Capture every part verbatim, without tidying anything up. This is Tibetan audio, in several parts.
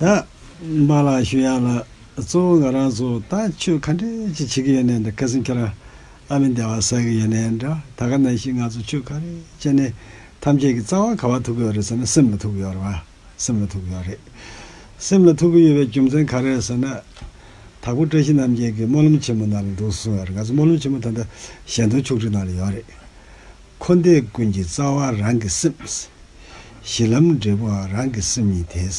ད་མ་ལ་ཞུ་ཡག་ལ། གཙོ་བོ་ང་རང་ཚོ་ད་ཆོས་ག་འདྲས་ཅིག་བྱེད་ཀྱི་ཡོད་ནའི་འདྲ། ཁ་སང་ཁྱེད་རང་ཨ་མའི་བདེ་བ་ཟ་གི་ཡོད་ནའི་འདྲ། ད་ག་ནང་བཞིན་ང་ཚོ་ཆོས་ག་རེ་བྱས་ནའི་ཐམས་ཅད་ཀྱི་རྩ་བ་ག་པར་ཐུག་གི་ཡོད་རེད་ཟེར་ན་སེམས་ལ་ཐུག་གི་ཡོད་རེད་བ། སེམས་ལ་ཐུག་གི་ཡོད་རེད། སེམས་ལ་ཐུག་གི་ཡོད་པའི་རྒྱུ་མཚན་ག་རེ་རེད་ཟེར་ན། དྭགས་པོ་བཀྲ་ཤིས་རྣམ་རྒྱལ་གྱིས་སྨོན་ལམ་ཆེན་མོ་ནང་ལ་འདུག་གསུངས་ཡོད་རེད། ང་ཚོ་སྨོན་ལམ་ཆེན་མོ་ད་ལྟ་གཞན་སྟོན་ཆོག་ཁྲིགས་ནང་ལ་ཡོད་རེད། འཁོར་འདས་ཀུན་གྱི་རྩ་བ་རང་གི་སེམས། གཞི་ལམ་འབྲས་བུའང་རང་གི་སེམས་ཉིད་དེ།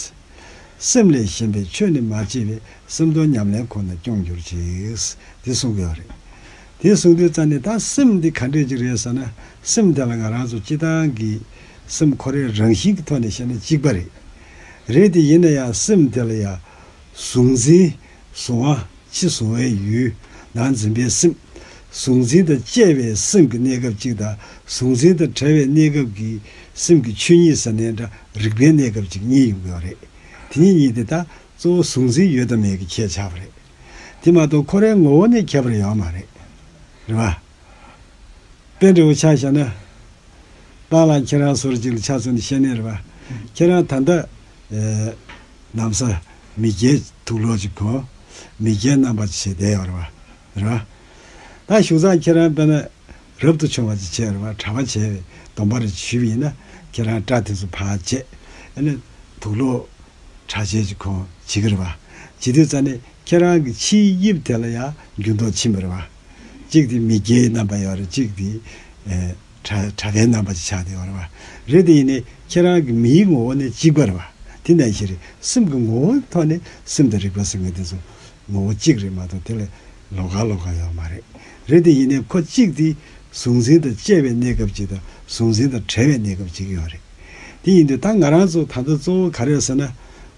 སེམས་ལས་གཞན་པའི་ཆོས་ནི་མ་སྐྱེས་པས། སེམས་དོན་ཉམས་ལེན་ཁོ་ན་སྐྱོང་གྱུར་ཅིག། འདི་གསུང་གི་ཡོད་རེད། དེ་གསུང་དུས་ཙ་ནས་ད་སེམས་འདི་ག་འདྲས་ཅིག་རེད་ཟེར་ན། སེམས་དེ་ལ་ང་རང་ཚོ་སྤྱིར་བཏང་གི་སེམས་ཁོ་རའི་རང་བཞིན་གྱི་ཐོག་ནས་བཤད་ན་གཅིག་པ་རེད། རེད་དེ་ཡིན་ན་ཡང་སེམས་དེ་ལ་ཡང་གཟུང་འཛིན། གཟུང་བ། ཕྱི་གཟུང་བའི་ཡུལ། ནང་འཛིན་པའི་སེམས། གཟུང་འཛིན་དང་བཅས་པའི་སེམས་ཀྱི་གནས་སྐབས་གཅིག་དང་། གཟུང་འཛིན་དང་བྲལ་བའི་གནས་སྐབས་ཀྱི་སེམས་ཀྱི་ཆོས་ཉིད་ཟེར་ནའི་འདྲ། རིག་པའི་གནས་སྐབས་གཅིག་གཉིས་ཡོང་གི་ཡོད་རེད། དེ་གཉིས་གཉིས་དེ་ད་གཙོ་བོ་གཟུང་འཛིན་ཡོད་དང་མེད་ཀྱི་ཁྱད་ཆགས་པ་རེད། དེ་མ་གཏོགས་ཁོ་རའི་ངོ་བོ་ནས་ཁྱད་པར་ཡོད་མ་རེད། རེད་བ། དཔེ་འདྲ་བོ་ཆ་བཞག་ན། སྤང་ལགས་ཁྱེད་རང་ཟུར་གཅིག་ལ་ཆ་མཚོན་ནས་བཤད་ནས་རེད་བ། ཁྱེད་རང་ད་ལྟ་ཨེ་ན་བཟའ་མི་སྐྱའི་དུག་ལོག་ཅིག་གོན། མི་སྐྱའི་རྣམ་པ་ཅིག་བྱས་བསྡད་ཡོད་རེད་བ། རེད་བ། ད་བཞུགས་སྟངས་ཁྱེད་རང་དཔེར་ན་རབ་ཏུ་བྱུང་བ་ཅིག་བྱས་རེད་བ། གྲྭ་པ་བྱས་པའི་སྡོམ་པ་རེ་ཞུས་པ་ཡིན་ན། ཁྱེད་རང་སྐྲ་དེ་ཚོ་ཕར་བཅད། ཨ་ནི་དུག་ལོག་གྲྭ་ཆས་ཅིག་གོན་བྱེད་ཀྱི་རེད་བ། བྱེད་དུས་ཙ་ནས་ཁྱེད་རང་གི་ཕྱིའི་དབྱིབས་དེ་ལ་ཡང་འགྱུར་ལྡོག་ཕྱིན་པ་རེད་བ། གཅིག་དེ་མི་སྐྱའི་རྣམ་པ་ཡོད་རེད། གཅིག་དེ་ཨེ་གྲྭ་གྲྭ་པའི་རྣམ་པ་ཅིག་ཆགས་བསྡད་ཡོད་རེད་བ། རེད་དེ་ཡིན་ནའི་ཁྱེད་རང་གི་མིའི་ངོ་བོ་ནི་གཅིག་པ་རེད་བ། དེ་ནང་བཞིན་རེད། སེམས་ཀྱི་ངོ་བོའི་ཐོག་ནས་སེམས་དང་རིག་པ་ཟེར་མཁན་དེ་ཚོ་ངོ་བོ་གཅིག་རེད་མ་གཏོགས་དེ་ལས་ལོགས་ཀ་ལོགས་ཀ་ཡོད་མ་རེད། རེད་དེ་ཡིན་ནའི་ཁོ་གཅིག་དེ་གཟུང་འཛིན་དང་བཅས་པའི་གནས་སྐབས་གཅིག་དང་གཟུང་འཛིན་དང་བྲལ་བའི་གནས་སྐབས་གཅིག་ཡོད་རེད། དེ་ཡིན་དུས་ད་ང་རང་ཚོ་ད་ལྟ་གཙོ་བོ་ག་རེ་ཟེར་ན།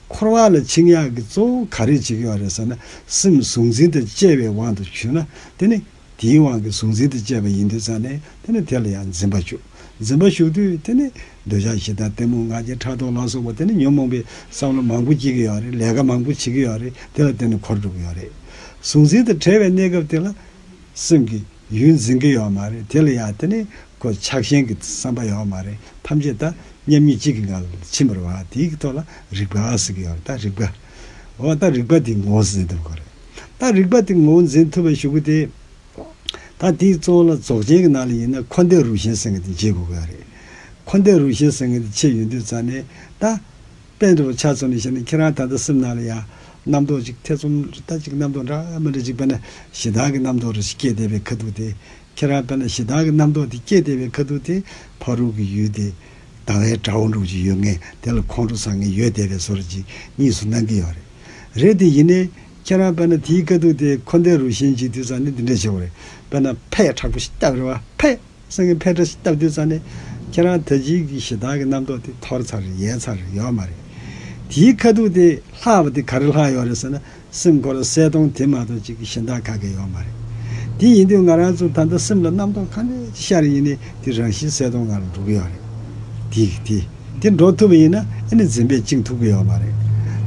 འཁོར་བ་ལ་འཆིང་ཡག་གི་གཙོ་བོ་ག་རེ་བྱེད་ཀྱི་ཡོད་རེད་ཟེར་ན། སེམས་གཟུང་འཛིན་དང་བཅས་པའི་དབང་དུ་གྱུར་ན། དེ་ནི་དེའི་དབང་གིས་གཟུང་འཛིན་དང་བཅས་པ་ཡིན་དུས་ཙང་ནས་དེ་ནི་དེ་ལ་ཡང་འཛིན་པ་ཞུགས། འཛིན་པ་ཞུགས་དུས་དེ་ནི་འདོད་ཆགས་ཞེ་སྡང་གཏི་མུག་ང་རྒྱལ་ཕྲག་དོག་ལ་སོགས་པ་དེ་ནི་ཉོན་མོངས་པའི་བསམ་བློ་མང་པོ་སྐྱེ་གི་ཡོད་རེད། ལས་ཀ་མང་པོ་བྱེད་ཀྱི་ཡོད་རེད། དེ་ལ་བརྟེན་ནས་འཁོར་འགྲོ་གི་ཡོད་རེད། གཟུང་འཛིན་དང་བྲལ་བའི་གནས་སྐབས་དེ་ལ་སེམས་ཀྱི་ཡུལ་འཛིན་གྱི་ཡོད་མ་རེད། དེ་ལ་ཡང་དེ་ནི་ཁོ་ཆགས་ཞེན་གྱི་བསམ་པ་ཡོད་མ་རེད། ཐམས་ཅད་ད་མཉམ་ཉིད་གཅིག་གི་ངང་ལ་ཕྱིན་པ་རེད་བ། དེའི་ཐོག་ལ་རིག་པ་ཟེར་གྱི་ཡོད་རེད། ད་རིག་པ། འོ་ད་རིག་པ་དེ་ངོ་བོ་འཛིན་ཐུབ་དགོས་རེད། ད་རིག་པ་དེ་ངོ་བོ་འཛིན་ཐུབ་པའི་གཞུག་གུ་དེ། ད་དེའི་གཙོ་བོ་ལ་རྫོགས་ཆེན་གྱི་ནང་ལ་ཡིན་ན་འཁོར་འདས་རུ་ཤན་ཟེར་མཁན་དེ་འབྱེད་དགོས་ཀྱི་ཡོད་རེད། འཁོར་འདས་རུ་ཤན་ཟེར་མཁན་དེ་ཕྱེ་ཡོང་དུས་ཙང་ནས་ད། དཔེ་འདྲ་བོ་ཆ་མཚོན་ནས་བཤད་ན། ཁྱེད་རང་ད་ལྟ་སེམས་ནང་ལ་ཡང་རྣམ་རྟོག་ཅིག་ཐེ་ཚོམ་ད་ཅིག་རྣམ་རྟོག་འདྲ་མི་འདྲ་ཅིག་དཔེར་ན་ཞེ་སྡང་གི་རྣམ་རྟོག་འདྲ་ཞིག་སྐྱེས་བསྡད་པའི་ཁ་ཐུག་དེ། ཁྱེད་རང་དཔེར་ན་ཞེ་སྡང་གི་རྣམ་རྟོག་དེ་སྐྱེས་བསྡད་པའི་ཁ་ཐུག་དེ། ཕ་རོལ་གྱི་ཡུལ་དེ་ཟླ་བའི་དགྲ་བོ་འདྲ་བོ་ཅིག་ཡོད་མཁན་དེ་ལ་ཁོང་ཁྲོ་ཟ་མཁན་ཡོད་བསྡད་པའི་བཟོ་འདྲ་ཅིག་གཉིས་སུ་སྣང་གི་ཡོད་རེད། རེད་དེ་ཡིན་ནའི་ཁྱེད་རང་དཔེར་ན་དེའི་ཁ་ཐུག་དེ་འཁོར་འདས་རུ་ཤན་འབྱེད་དུས་ཙང་ནས་འདི་འདྲ་བྱེད་དགོས་རེད། དཔེར་ན་ཕད་དྲག་པོ་ཞིག་བཏབ་རེད་བ། ཕད། སེང་གེ་ཕད་འདྲ་ཞིག་བཏབ་དུས་ཙང་ནས་ཁྱེད་རང་ད་ཅིག་གི་ཞེ་སྡང་གི་རྣམ་རྟོག་དེ་འཐོར་ཚར་རེད། ཡལ་ཚར་རེད། ཡོད་མ་རེད། དེའི་ཁ་ཐུག་དེ་ལྷག་པ་དེ་ག་རེ་ལྷག་ཡོད་རེད་ཟེར་ན། སེམས་ཁོ་རང་གསལ་སྟོང་དེ་མ་གཏོགས་ཅིག་གི་གཞན་དག་ག་གེ་ཡོད་མ་རེད། དེ་ཡིན་དུས་ང་རང་ཚོ་ད་ལྟ་སེམས་ལ་རྣམ་རྟོག་ག་འདྲ་ཅིག་ཤར་ཡིན་ནའི་དེ་རང་བཞིན་གསལ་སྟོང་ངང་ལ་འགྲོ་གི་ཡོད་རེད། དེ་དེ་དེ་འགྲོ་ཐུབ་པ་ཡིན་ན་ཨ་ནི་འཛིན་པས་བཅིངས་ཐུབ་ཀྱི་ཡོད་མ་རེད།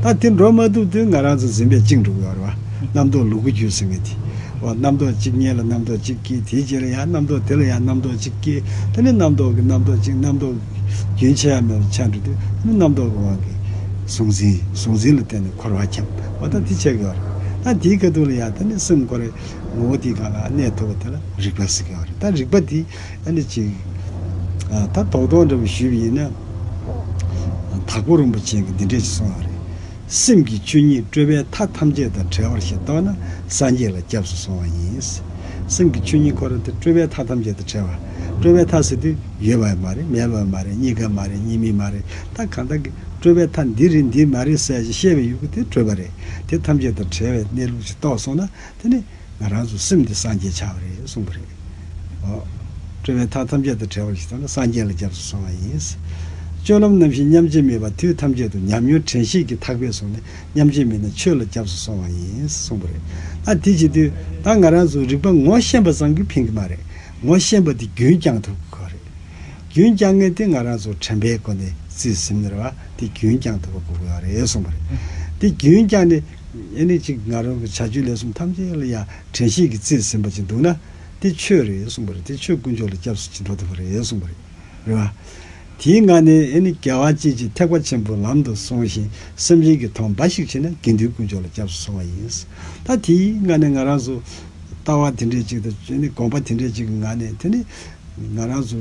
ད་དེ་འགྲོ་མ་ཐུབ་དུས་ང་རང་ཚོ་འཛིན་པས་བཅིངས་འགྲོ་གི་ཡོད་རེད་བ། རྣམ་རྟོག་ལུ་གུ་རྒྱུད་ཟེར་མཁན་དེ། འོ་རྣམ་རྟོག་གཅིག་སྔོན་ལ་རྣམ་རྟོག་གཅིག་སྐྱེས། དེའི་རྗེས་ལ་ཡང་རྣམ་རྟོག་དེ་ལ་ཡང་རྣམ་རྟོག་གཅིག་སྐྱེས། དེ་ནས་རྣམ་རྟོག་གི་རྣམ་རྟོག་གཅིག་རྣམ་རྟོག་རྒྱུན་ཆད་ཡ་མེད་པར་ཆགས་འགྲོ་དུས། དེ་ནས་རྣམ་རྟོག་གི་དབང་གིས་གཟུང་འཛིན། གཟུང་འཛིན་ལ་བརྟེན་ནས་འཁོར་བ་འཁྱམས། འོ་ད་དེ་ཆགས་ཀྱི་ཡོད་རེད། ད་དེའི་ཁ་ཐུག་ལ་ཡང་དེ་ནས་སེམས་ཁོ་རའི་ངོ་བོ་དེའི་སྒང་ལ་གནས་ཐུབ་པ་དེ་ལ་རིག་པ་ཟེར་གྱི་ཡོད་རེད། ད་རིག་པ་དེ་ཨ་ནི་ཅིག་ཨ་ད་རྡོག་རྡོག་འདྲ་བོ་ཞུས་པ་ཡིན་ན། དྭགས་པོ་རིན་པོ་ཆེ་གིས་འདི་འདྲས་ཅིག་གསུངས་ཡོད་རེད། སེམས་ཀྱི་ཆོས་ཉིད་སྤྲོས་པའི་མཐའ་ཐམས་ཅད་དང་བྲལ་བར་ཞེས་རྟོགས་ན་སངས་རྒྱས་ལ་སྐྱབས་སུ་སོང་བ་ཡིན། སེམས་ཀྱི་ཆོས་ཉིད་ཁོ་རང་དེ་སྤྲོས་པའི་མཐའ་ཐམས་ཅད་དང་བྲལ་བ། སྤྲོས་པའི་མཐའ་ཟེར་དུས་ཡོད་པ་མ་རེད། མེད་པ་མ་རེད། རྙེད་དཀའ་མ་རེད། རྙེད་མིན་མ་རེད། ད་གང་ལྟར་གྱི་སྤྲོས་པའི་མཐའ་འདི་རེད་འདི་མ་རེད་ཟེར་ཞིག་བཤད་པའི་ཡུལ་གྱི་དེ་སྤྲོས་པ་རེད། དེ་ཐམས་ཅད་དང་བྲལ་བའི་གནས་ལུགས་ཤིག་རྟོགས་སོང་ན། དེ་ནི་ང་རང་ཚོ་སེམས་འདི་སངས་རྒྱས་ཆགས་པ་རེད་གསུངས་པ་རེད། འོ། སྤྲོས་པའི་མཐའ་ཐམས་ཅད་དང་བྲལ་བར་ཞེས་རྟོགས་ན་སངས་རྒྱས་ལ་སྐྱབས་སུ་སོང་བ་ཡིན། སྤྱོད་ལམ་རྣམ་བཞི་མཉམ་རྗེས་མེད་པ་དུས་ཐམས་ཅད་དུ་ཉམས་མྱོང་དྲན་ཤེས་ཀྱི་ཐག་པས་བཟུང་ནས་མཉམ་རྗེས་མེད་ན་ཆོས་ལ་སྐྱབས་སུ་སོང་བ་ཡིན་གསུངས་པ་རེད། ད་དེ་བྱེད་དུས་ད་ང་རང་ཚོ་རིག་པ་ངོ་ཤེས་པ་ཙམ་གྱིས་ཕན་གྱི་མ་རེད། ངོ་ཤེས་པ་དེ་རྒྱུན་བསྐྱང་ཐུབ་དགོས་རེད། རྒྱུན་བསྐྱང་མཁན་དེ་ང་རང་ཚོ་དྲན་པའི་སྒོ་ནས་རྩིས་ཟིན་ནི་རེད་བ། དེ་རྒྱུན་བསྐྱང་ཐུབ་པ་དགོས་ཀྱི་ཡོད་རེད་གསུངས་པ་རེད། དེ་རྒྱུན་བསྐྱངས་ནས་ཨེ་ནི་ཅིག་ང་རང་གི་བྱ་སྤྱོད་ལས་གསུམ་ཐམས་ཅད་ལ་ཡང་དྲན་ཤེས་ཀྱིས་རྩིས་ཟིན་པ་ཅིག་འདུག་ན། དེ་ཆོས་རེད་གསུངས་པ་རེད། དེ་ཆོས་དཀོན་མཆོག་ལ་སྐྱབས་སུ་ཅིག་འགྲོ་ཐུབ་པ་རེད་གསུངས་པ་རེད། རེད་བ། དེའི་ངང་ནས་ཨེ་ནི་རྒྱལ་བ་ཅིའི་ཕྱིར་ཐེག་པ་ཆེན་པོའི་ལམ་དུ་སོང་ཞིང་སེམས་ཅན་གྱི་དོན་འབའ་ཞིག་བྱས་ནས་དགེ་འདུན་དཀོན་མཆོག་ལ་སྐྱབས་སུ་སོང་བ་ཡིན། ད་དེའི་ངང་ནས་ང་རང་ཚོ་ལྟ་བ་དེ་འདྲས་ཅིག་དང་ཨེ་ནི་དགོངས་པ་དེ་འདྲས་ཅིག་གི་ངང་ནས་དེ་ནི་ང་རང་ཚོ་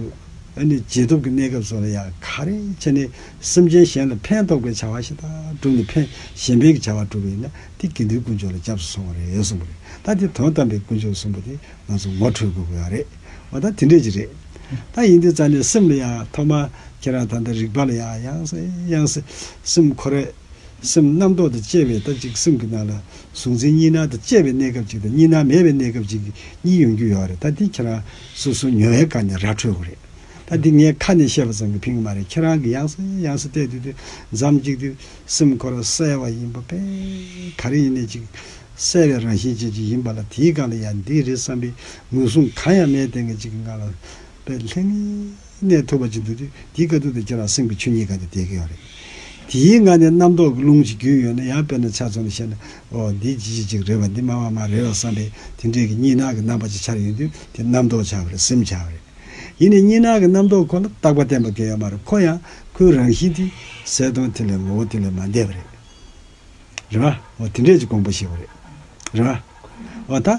ཨེ་ནི་རྗེས་ཐོབ་ཀྱི་གནས་སྐབས་སུ་ལ་ཡང་ག་རེ་བྱས་ནས་སེམས་ཅན་གཞན་ལ་ཕན་ཐོགས་པའི་བྱ་བ་ཞིག་དང་བསྒྲུབས་ནས་ཕན་གཞན་ཕན་གྱི་བྱ་བ་བསྒྲུབས་པ་ཡིན་ན་དེ་དགེ་འདུན་དཀོན་མཆོག་ལ་སྐྱབས་སུ་སོང་བ་རེད་གསུངས་པ་རེད། ད་དེ་དོན་དམ་པའི་དཀོན་མཆོག་གསུངས་པ་དེ། ང་ཚོ་ངོ་འཕྲོད་དགོས་ཀྱི་ཡོད་རེད། འོ་ད་དེ་འདྲས་ཅིག་རེད། ད་ཡིན་དུས་ཙང་ནས་སེམས་ལ་ཡང་ཐོག་མར་ཁྱེད་རང་ད་ལྟ་རིག་པ་ལ་ཡང་ཡང་སེ་ཡང་སེ་སེམས་ཁོ་རེ་སེམས་རྣམ་རྟོག་དང་བཅས་པའི་ད་ཅིག་སེམས་ཀྱི་ནང་ལ་གཟུང་འཛིན་གཉིས་སྣང་དང་བཅས་པའི་གནས་སྐབས་ཅིག་དང་གཉིས་སྣང་མེད་པའི་གནས་སྐབས་ཅིག་གཉིས་ཡོང་རྒྱུ་ཡོད་རེད། ད་འདི་ཁྱེད་རང་སོ་སོ་ཉོ་བའི་སྒང་ནས་ར་འཕྲོད་དགོས་རེད། ད་འདི་ངས་ཁ་ནས་བཤད་པ་ཙམ་གྱིས་ཕན་གྱི་མ་རེད། ཁྱེད་རང་གིས་ཡང་སེ་ཡང་སེ་བལྟས་དུས་དུས་མཚམས་གཅིག་དུས་སེམས་ཁོ་ར་གསལ་བ་ཡིན་པ་དཔེ་ག་རེ་ཡིན་ནའི་ཅིག་གསལ་བའི་རང་བཞིན་ཅན་ཅིག་ཡིན་པ་ལ་དེའི་སྒང་ལ་ཡང་འདི་རེད་བསམ་པའི་ངོས་བཟུང་གང་ཡང་མེད་བསྡད་མཁན་ཅིག་གི་ངང་ལ་དཔེ་ལྷང་ངེར་གནས་ཐུབ་པ་ཅིག་འདུག་དུས་དེའི་སྐབས་དུས་དུ་ཁྱེད་རང་སེམས་ཀྱི་ཆོས་ཉིད་སྒང་དུ་བསྡད་ཀྱི་ཡོད་རེད། དེའི་ངང་ནས་རྣམ་རྟོག་གི་རླུང་ཅིག་རྒྱུས་ཡོད་ན་ཡང་དཔེར་ན་ཆ་མཚོན་ནས་བཤད་ན་ཨོ་འདི་ཅི་ཅི་ཅིག་རེད་བ། འདི་མ་མ་མ་རེད་བ་བསམ་པའི་དེ་འདྲས་ཀྱི་གཉིས་སྣང་གི་རྣམ་པ་ཅིག་འཆར་ཡོང་དུས་དེ་རྣམ་རྟོག་ཆགས་པ་རེད། སེམས་ཆགས་པ་རེད། ཡིན་ནའི་གཉིས་སྣང་གི་རྣམ་རྟོག་ཁོ་ལ་རྟག་པ་བརྟན་པ་གང་ཡང་མ་རེད། ཁོ་ཡང་ཁོའི་རང་བཞིན་དེ་གསལ་སྟོང་དེ་ལས་ངོ་བོ་དེ་ལས་མ་འདས་པ་རེད། རེད་བ། འོ་དེ་འདྲས་ཀྱི་དགོངས་པ་བཞེས་པ་རེད། རེད་བ། འོ་ད་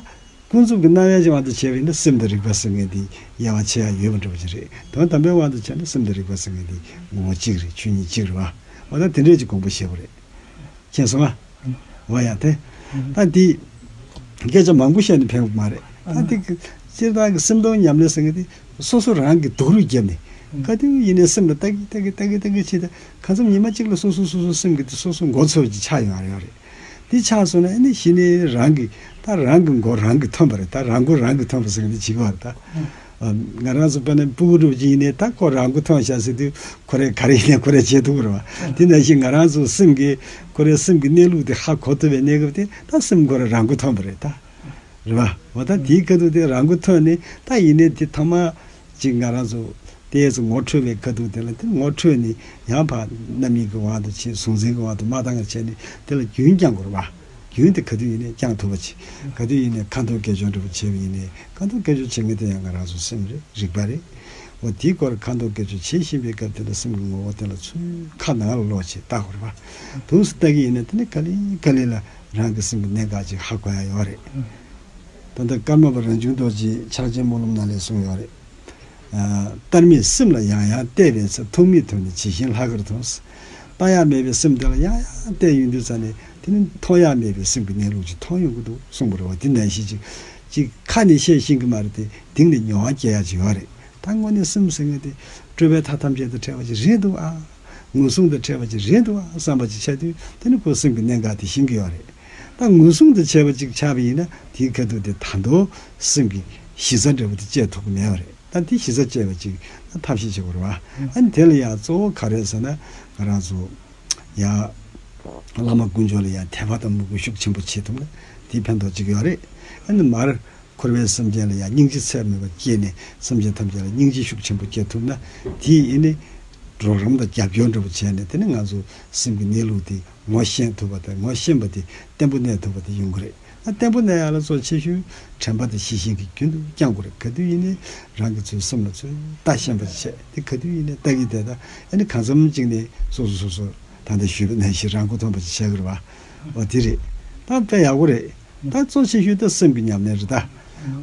ཀུན་རྫོབ་ཀྱི་སྣང་བའི་དབང་དུ་བྱས་པ་ཡིན་ན་སེམས་དང་རིག་པ་ཟེར་མཁན་དེ་དབྱེ་བ་ཕྱེ་ཡ་ཡོད་པ་འདྲ་པོ་ཅིག་རེད། དོན་དམ་པའི་དབང་དུ་བྱས་ན་སེམས་དང་རིག་པ་ཟེར་མཁན་དེ་ངོ་བོ་གཅིག་རེད། ཆོས་ཉིད་གཅིག་རེད་བ། འོ་ད་དེ་འདྲས་ཀྱི་དགོངས་པ་བཞེས་པ་རེད། མཁྱེན་སོང་ང་། འོ་ཡ་དེ། ད་འདི། སྐད་ཆ་མང་པོ་བཤད་ནས་ཕན་པ་མ་རེད། ད་འདི་གི་སྤྱིར་བཏང་གི་སེམས་སྟོང་ཉམས་ལེན་ཟེར་མཁན་དེ་སོ་སོ་རང་གི་སྡུག་རུས་བརྒྱབ་ནས་ག་དུས་ཡིན་ནའི་སེམས་ལ་ལྟ་གི་ལྟ་གི་ལྟ་གི་ལྟ་གི་བྱེད་དུས་གང་འཚམ་ཉི་མ་གཅིག་ལ་སོ་སོ་སོ་སོ་སེམས་ཀྱི་དེ་སོ་སོ་མགོ་ཚོས་ཀྱི་ཆགས་ཡོང་རེད། རེད། འདི་ཆགས་སོང་ན་ཨ་ནི་གཞི་ནས་རང་གི་ད་རང་གི་མགོ་རང་གིས་ཐོན་པ་རེད། ད་རང་མགོ་རང་གིས་ཐོན་པ་ཟེར་མཁན་དེ་བྱེད་ཀྱི་ཡོད་རེད་ད། ང་རང་ཚོ་དཔེར་ན་སྤུ་གུ་འདྲ་པོ་ཅིག་ཡིན་ནའི་ད་ཁོ་རང་མགོ་ཐོན་བཞག་ཟེར་དུས་ཁོ་རས་ག་རེ་ཡིན་ནའི་ཁོ་རས་བྱེད་ཐུབ་ཀྱི་རེད་བ། དེ་ནང་བཞིན་ང་རང་ཚོ་སེམས་ཀྱི་ཁོ་རའི་སེམས་ཀྱི་གནས་ལུགས་དེ་ཧ་གོ་ཐུབ་པའི་གནས་སྐབས་དེ་ད་སེམས་ཁོ་ར་རང་མགོ་ཐོན་པ་རེད་ད། རེད་བ། འོ་ད་དེའི་ཁ་ཐུག་དེ་རང་མགོ་ཐོན་ནས་ད་ཡིན་ནའི་དེ་ཐ་མ་ཅིག་ང་རང་ཚོ་དེ་ཚོ་ངོ་འཕྲོད་པའི་ཁ་ཐུག་དེ་ལ་དེ་ངོ་འཕྲོད་ནས་ཡང་ཕར་རྣམ་གཡེང་གི་དབང་དུ་བྱས་གཟུང་འཛིན་གྱི་དབང་དུ་མ་བཏང་བར་བྱས་ནས་དེ་ལ་རྒྱུན་བསྐྱང་དགོས་རེད་བ། རྒྱུན་དེ་ག་དུས་ཡིན་ནའི་བསྐྱང་ཐུབ་པ་བྱེད། ག་དུས་ཡིན་ནའི་ཁ་འདོན་སྐད་སྦྱོར་འདྲ་པོ་བྱས་པ་ཡིན་ནའི་ཁ་འདོན་སྐད་སྦྱོར་བྱེད་མཁན་དེ་ཡང་ང་རང་ཚོ་སེམས་རེད། རིག་པ་རེད། འོ་དེའི་སྐོར་ཁ་འདོན་སྐད་སྦྱོར་བྱེད་བཞིན་པའི་སྐབས་དེ་ལ་སེམས་ཀྱི་ངོ་བོ་དེ་ལ་ཚུར་ཁ་ནང་ལ་ལོག་བྱས་བལྟ་དགོས་རེད་བ། དུས་སུ་བལྟ་གི་ཡིན་ན་དེ་ནི་ག་ལེ་ག་ལེ་ལ་རང་གི་སེམས་ཀྱི་གནད་འགག་ཅིག་ཧ་གོ་ཡ་ཡོད་རེད། ད་ལྟ་ཀརྨ་པ་རང་བྱུང་རྡོ་རྗེས་ཕྱག་ཆེན་སྨོན་ལམ་ནང་ལས་གསུངས་ཡོད་རེད། ཨ། བལྟར་མེད་སེམས་ལ་ཡང་ཡང་བལྟས་པའི་ཚེ། ཐུག་མེད་དུས་ནི་ཇི་བཞིན་ལྷག་གེར་མཐོང་། བལྟ་ཡ་མེད་པའི་སེམས་དེ་ལ་ཡང་ཡང་བལྟས་ཡོང་དུས་ཙ་ནས་དེ་ནི་མཐོང་ཡ་མེད་པའི་སེམས་ཀྱི་གནས་ལུགས་ཅིག་མཐོང་ཡོང་གི་འདུག་གསུངས་པ་རེད་བ། འདི་ནང་བཞིན་ཅིག་ཅིག་ཁ་ནས་བཤད་ཤེས་ཀྱི་མ་རེད་དེ་གཏིང་ནས་མྱོང་བ་སྐྱེ་ཡ་ཅིག་ཡོད་རེད། ད་དངོས་གནས་སེམས་ཟེར་མཁན་དེ་སྤྲོས་པའི་མཐའ་ཐམས་ཅད་དང་བྲལ་བ་ཅིག་རེད་འདུག་ཨ། ངོས་བཟུང་དང་བྲལ་བ་ཅིག་རེད་འདུག་ཨ་བསམ་པ་ཅིག་ཆགས་དུས་དེ་ནི་ཁོ་སེམས་ཀྱི་གནད་འགག་དེ་ཤེས་ཀྱི་ཡོད་རེད། ད་ངོས་བཟུང་དང་བྲལ་བ་ཅིག་ཆགས་པ་ཡིན་ན་དེའི་ཁ་ཐུག་དེ་ད་དུང་སེམས་ཀྱི་གཞི་རྩ་འདྲ་པོ་དེ་བཅད་ཐུབ་ཀྱི་མེད་པ་རེད། ད་འདི་གཞི་རྩ་བཅད་པ་ཅིག་ད་ཐབས་ཤེས་བྱེད་དགོས་རེད་བ། ཨ་ནི་དེ་ལ་ཡང་གཙོ་བོ་ག་རེ་ཟེར་ན་ང་རང་ཚོ་ཡང་བླ་མ་དཀོན་མཆོག་ལ་ཡང་དད་པ་དང་མོས་གུས་ཤུགས་ཆེན་པོ་བྱེད་ཐུབ་ན་དེའི་ཕན་ཐོགས་ཅིག་ཡོད་རེད། ཨ་ནི་མར་འཁོར་བའི་སེམས་ཅན་ལ་ཡང་སྙིང་རྗེ་ཚད་མེད་པ་སྐྱེས་ནས་སེམས་ཅན་ཐམས་ཅད་ལ་སྙིང་རྗེ་ཤུགས་ཆེན་པོ་སྐྱེ་ཐུབ་ན་དེ་ཡིན་ནི་གྲོགས་རམ་དང་རྒྱབ་སྐྱོར་འདྲ་པོ་བྱས་ནས་དེ་ནི་ང་ཚོ་སེམས་ཀྱི་གནས་ལུགས་དེ་ངོ་ཤེས་ཐུབ་པ་དང་ངོ་ཤེས་པ་དེ་བརྟན་པོ་གནས་ཐུབ་པ་དེ་ཡོང་གི་རེད། ད་བརྟན་པོ་གནས་ཡག་ལ་གཙོ་ཆེ་ཤོས་དྲན་པ་དང་ཤེས་བཞིན་གྱིས་རྒྱུན་དུ་བསྐྱང་དགོས་རེད། ག་དུས་ཡིན་ནའི་རང་གི་ཚུལ་སེམས་ལ་ཚུལ་ལྟ་ཤེས་པ་ཅིག་བྱས་དེ་ག་དུས་ཡིན་ནའི་ལྟ་གི་བསྡད་ད་ཨ་ནི་གང་འཚམ་ཅིག་ནས་སོ་སོ་སོ་སོ་ད་ལྟ་ཞུས་པ་ནང་བཞིན་རང་མགོ་ཐོན་པ་ཅིག་བྱེད་དགོས་རེད་བ། འོ་དེ་རེད། ད་དཔེ་ཡག་པོ་རེད། ད་གཙོ་ཆེ་ཤོས་ད་སེམས་ཀྱི་ཉམས་ལེན་རེད་ད།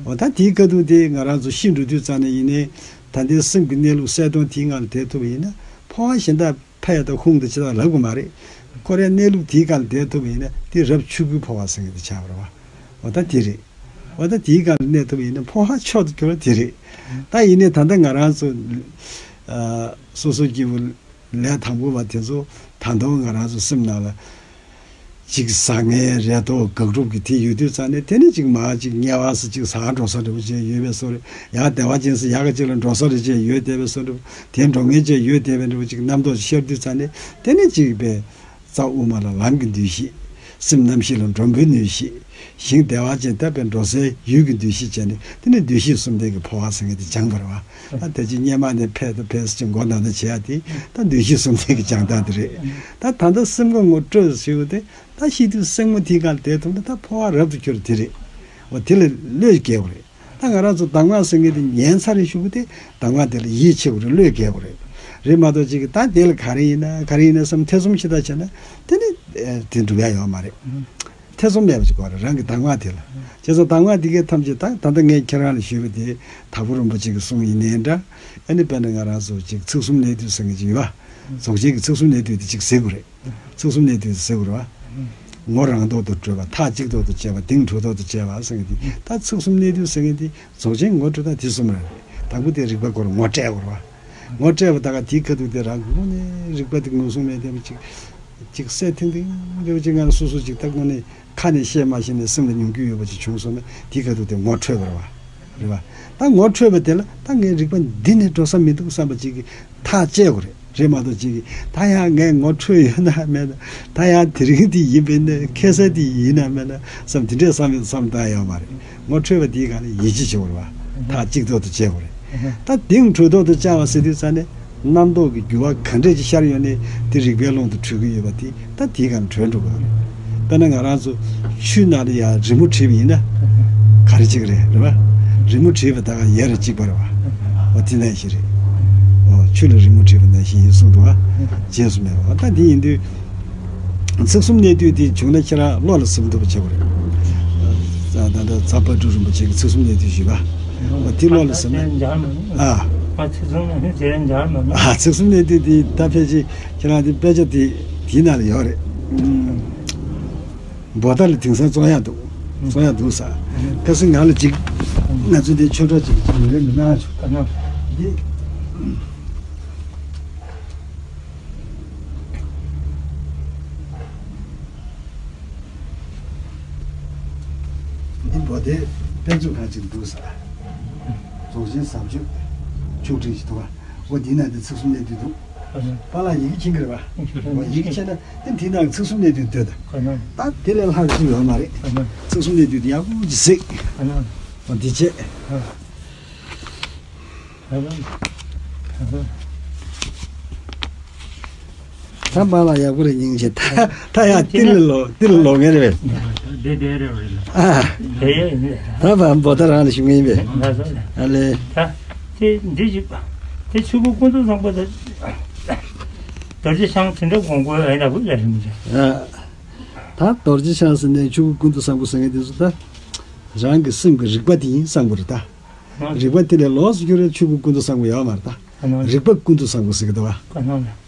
འོ་ད་དེའི་ཁ་ཐུག་དེ་ང་རང་ཚོ་ཤི་འགྲོ་དུས་ཙང་ནས་ཡིན་ནའི་ད་ལྟའི་སེམས་ཀྱི་གནས་ལུགས་གསལ་སྟོང་དེའི་ངང་ལ་བསྡད་ཐུབ་པ་ཡིན་ན་འཕོ་བ་གཞན་དག་ཕ་ཡ་དང་ཧུང་དང་ཅི་དག་ལབ་དགོས་མ་རེད། ཁོ་རའི་གནས་ལུགས་དེའི་སྒང་ལ་བསྡད་ཐུབ་པ་ཡིན་ན་དེ་རབ་ཆོས་སྐུའི་འཕོ་བ་ཟེར་མཁན་དེ་ཆགས་པ་རེད་བ། འོ་ད་དེ་རེད། འོ་ད་དེའི་སྒང་ལ་གནས་ཐུབ་པ་ཡིན་ན་འཕོ་བ་མཆོག་ཏུ་གྱུར་པ་དེ་རེད། ད་ཡིན་ནའི་ད་ལྟ་ང་རང་ཚོ་ཨ་སོ་སོ་སྐྱེ་བོ་ལས་དང་པོ་བ་དེ་ཚོ་ད་དུང་ང་རང་ཚོ་སེམས་ནང་ལ་ཅིག་ཟ་ངེས་རེ་དོགས་དགག་སྒྲུབ་ཀྱི་དེ་ཡོད་དུས་ཙང་ནས་དེ་ནི་ཅིག་མ་ཅིག་དམྱལ་བ་སུ་ཅིག་ཟ་འགྲོ་ས་འདྲ་པོ་ཅིག་ཡོད་པའི་བཟོ་རེད། ཡང་བདེ་བ་ཅན་སུ་ཡག་ག་ཅིག་ལ་འགྲོ་ས་རེ་ཅིག་ཡོད་བསྡད་པའི་བཟོ་འདྲ་པོ་དེ་འགྲོ་ངེས་ཅིག་ཡོད་བསྡད་པའི་འདྲ་པོ་ཅིག་རྣམ་རྟོག་ཅིག་ཤར་དུས་ཙང་ནས་དེ་ནི་ཅིག་པའི་རྩ་དབུ་མ་ལ་ལམ་གྱི་འདུ་ཤེས། སེམས་རྣམ་ཤེས་ལ་འགྲོ་འགོའི་འདུ་ཤེས། ཞིང་བདེ་བ་ཅན་དག་པའི་འགྲོ་སའི་ཡུལ་གྱི་འདུ་ཤེས་བྱས་ནས་དེ་ནི་འདུ་ཤེས་གསུམ་ལྡན་གྱི་འཕོ་བ་ཟེར་མཁན་དེ་སྦྱངས་པ་རེད་བ། ད་དེ་ཅི་སྙེ་མ་ནས་ཕེབས་དང་ཕེབས་སུ་ཅི་མགོ་ནང་དུ་བྱེད་ཡ་དེ་ད་འདུ་ཤེས་གསུམ་ལྡན་གྱི་སྦྱང་སྟངས་དེ་རེད། ད་ད་ལྟ་སེམས་ཁ་ངོ་སྤྲོད་ཞུ་དེ་ད་ཤི་དུས་སེམས་ངོ་དེའི་སྒང་ལ་བསྡད་ཐུབ་ན་ད་འཕོ་བ་རབ་ཏུ་གྱུར་དེ་རེད། འོ་དེ་ལ་བློས་འགེལ་དགོས་རེད། ད་ང་རང་ཚོ་གདམས་ངག་ཟེར་མཁན་དེ་ཉན་ཚར་རེ་ཞུ་གི་དེ་གདམས་ངག་དེ་ལ་ཡིད་ཆེས་དགོས་རེད། བློས་འགེལ་དགོས་རེད། རེད་མ་གཏོགས་ཅིག་ད་དེ་ལ་ག་རེ་ཡིན་ན་ག་རེ་ཡིན་ན་བསམ་ཐེ་ཚོམ་ཞིག་ད་བྱས་ན་དེ་ནི་དེ་འགྲུབ་ཡ་ཡོད་མ་རེད། ཐེ་ཚོམ་མེད་པ་ཅིག་དགོས་རེད། རང་གི་གདམས་ངག་དེ་ལ། བྱས་ཙང་གདམས་ངག་འདི་གའི་ཐམས་ཅད་ད་ད་ལྟ་ངས་ཁྱེད་རང་ལ་ཞུས་པ་དེ་དྭགས་པོ་རིན་པོ་ཆེ་གི་གསུང་ཡིན་ནའི་འདྲ། ཨ་ནི་དཔེར་ན་ང་རང་ཚོ་ཅིག་ཚིག་གསུམ་གནད་བསྡུས་ཟེར་མཁན་ཅིག་ཡོད་པ། རྫོགས་ཆེན་གྱི་ཚིག་གསུམ་གནད་བསྡུས་དེ་ཅིག་གཟིགས་དགོས་རེད། ཚིག་གསུམ་གནད་བསྡུས་དེ་གཟིགས་དགོས་རེད་པ། ངོ་རང་ཐོག་ཏུ་སྤྲོད་པ། མཐའ་གཅིག་ཐོག་ཏུ་བཅད་པ། གདེང་གྲོལ་ཐོག་ཏུ་བཅད་པ་ཟེར་མཁན་དེ། ད་ཚིག་གསུམ་གནད་བསྡུས་ཟེར་མཁན་དེ་རྫོགས་ཆེན་ངོ་སྤྲོད་སྟངས་དེ་གསུམ་རེད། དང་པོ་དེ་རིགས་པ་སྐོར་ངོ་སྤྲད་དགོས་རེད་པ། ངོ་སྤྲད་པ་ད་ག་དེའི་ཁ་ཐུག་དེ་རང་གི་དངོས་གནས་རིག་པ་དེ་ངོས་བཟུང་མེད་བསྡད་པ་ཅིག་ཅིག་གསལ་ཐིང་ཐིང་རེ་བ་ཅིག་ང་ལ་སོ་སོ་ཅིག་ད་དངོས་གནས་ཁ་ནས་བཤད་མ་ཤེས་ནས་སེམས་ལ་མྱོང་རྒྱུ་ཡོད་པ་ཅིག་བྱུང་སོང་ན་དེའི་ཁ་ཐུག་དེ་ངོ་འཕྲོད་པ་རེད་པ། རེད་པ། ད་ངོ་འཕྲོད་པ་དེ་ལ་ད་ངའི་རིག་པ་འདི་ནས་འགྲོ་ས་མི་འདུག་བསམ་པ་ཅིག་གིས་ཐག་བཅད་དགོས་རེད། རེད་མ་གཏོགས་ཅིག་གིས་ད་ཡང་ངས་ངོ་འཕྲོད་ཡོད་ན་མེད་ན། ད་ཡང་དེ་རིང་འདི་ཡིན་པས་ན་ཁ་སང་འདི་ཡིན་ན་མེད་ན་བསམ་དེ་འདྲས་བསམ་ཡོད་བསམ་བཏང་ཡོད་མ་རེད། ངོ་འཕྲོད་པ་དེའི་སྒང་ལ་ཡིད་ཆེས་བྱེད་དགོས་རེད་པ། ཐག་གཅིག་ཐོག་ཏུ་བཅད་དགོས་རེད། ད་གདེང་གྲོལ་ཐོག་ཏུ་བཅར་བ་ཟེར་དུས་ཙ་ནས་རྣམ་རྟོག་གི་འགྱུ་བ་ག་འདྲས་ཅིག་ཤར་ཡོང་ནས་དེ་རིག་པའི་ཀློང་དུ་གྲོལ་གྱི་ཡོད་པ་དེ་ད་དེའི་སྒང་གྲོལ་འགྲོ་དགོས་རེད། དཔེར་ན་ང་རང་ཚོ་ཆུའི་ནང་ལ་ཡང་རི་མོ་བྲིས་པ་ཡིན་ན་ག་རེ་བྱེད་ཀྱི་རེད། རེད་པ། རི་མོ་བྲིས་པ་ད་ག་ཡ་རེ་གཅིག་པ་རེད་པ། འོ་དེ་ནང་བཞིན་རེད། འོ་ཆུ་ལ་རི་མོ་བྲིས་པ་ནང་བཞིན་ཡིན་གསུངས་འདུག་པ། རྗེས་སུ་སྨྲས་པ། འོ་ད་དེ་ཡིན་དུས། ཚིག་གསུམ་གནད་བསྡུས་དེ་བྱུང་ན་ཁྱེད་རང་བློ་ལ་ཟིན་ཐུབ་པ་བྱེད་དགོས་རེད། ད་ད་ད་ཚ་པ་སྒྲུབ་རིན་པོ་ཆེ་གི་ཚིག་གསུམ་གནད་བསྡུས་ཞུས་པ། འོ་དེ་བློ་ལ་ཟིན་ན། ཨ། ཨ་ཚིག་གསུམ་གནད་བསྡུས་དེ་འཇགས་མ་མྱོང་། ཨ་ཚིག་གསུམ་གནད་བསྡུས་དེ་ད་ཕལ་ཆེར་ཁྱེད་རང་དེ་དཔེ་ཆ་དེ་དེའི་ནང་ལ་ཡོད་རེད། ཨུམ། བོ་ད་ལ་དེང་སང་བཙོང་ཡག་འདུག་བཙོང་ཡག་འདུག་ས། ཁ་སང་ང་ལ་གཅིག་ང་ཚོ་དེ་ཆོས་གྲོགས་གཅིག་གིས་ངོས་ལེན་མི་གནང་བྱུང་། ཨ་ནི། འདི། འདི་བོ་དེ་དཔེ་མཛོད་ཁང་གཅིག་འདུག་ས། རྫོགས་ཆེན་ཟབ་ཆོས་ཆོས་ཁྲིད་ཅིག་འདུག་པ། འོ་འདི་ན་འདི་ཚིག་གསུམ་གནད་བསྡུས་འདུག་ཨ་ནི། པཱ་ལགས་ཡི་གེ་མཁྱེན་གྱི་རེད་པ། ཨ་ནི། འོ་ཡི་གེ་མཁྱེན་ན་དེ་འདི་ནང་ཚིག་གསུམ་གནད་བསྡུས་འདུག་ད་ཨ་ནི། ད་དེ་ལས་ལྷག་ཅིག་ཡོད་མ་རེད། ཨ་ནི། ཚིག་གསུམ་གནད་བསྡུས་འདི་ཡག་པོ་ཅིག་གཟིགས། ཨ་ནི། འོ་འདི་བྱས། ཨ་ནི། ཨ་ནི། ད་པཱ་ལགས་ཡག་པོ་རེད། སྙིང་རྗེ། ད་ད་ཡང་ཏིལ་ལོ་ཏིལ་ལོ་ངེ་རེད། བདེ་བདེ་རེད་རེད། ཨ། དེ་ཡས་ཡིན། ད་བ་བོ་ད་རང་ལ་ཞུ་ངེས་པས། ང་ཚོ་ལ། ཨ་ལེ། ད་དེ་འདི་ཞིག་དེ་ཆོས་སྐུ་ཀུན་ཏུ་བཟང་པོ་དང་རྡོ་རྗེ་འཆང་དེ་འདྲ་དགོངས་དགོས་ཨེ་འདྲ་བོ་ལས་རིམ་གྱི། ཨ། ད་རྡོ་རྗེ་འཆང་ཟེར་ནས་ཆོས་སྐུ་ཀུན་ཏུ་བཟང་པོ་ཟེར་མཁན་དེ་ཚོ་ད་རང་གི་སེམས་ཀྱི་རིག་པ་དེ་ཡིན་བསམ་དགོས་རེད་ད། རིག་པ་དེ་ལས་ལོགས་སུ་གྱུར་བའི་ཆོས་སྐུ་ཀུན་ཏུ་བཟང་པོ་ཡོད་མ་རེད་ད། རིག་པ་ཀུན་ཏུ་བཟང་པོ་ཟེར་གི་འདུག་པ།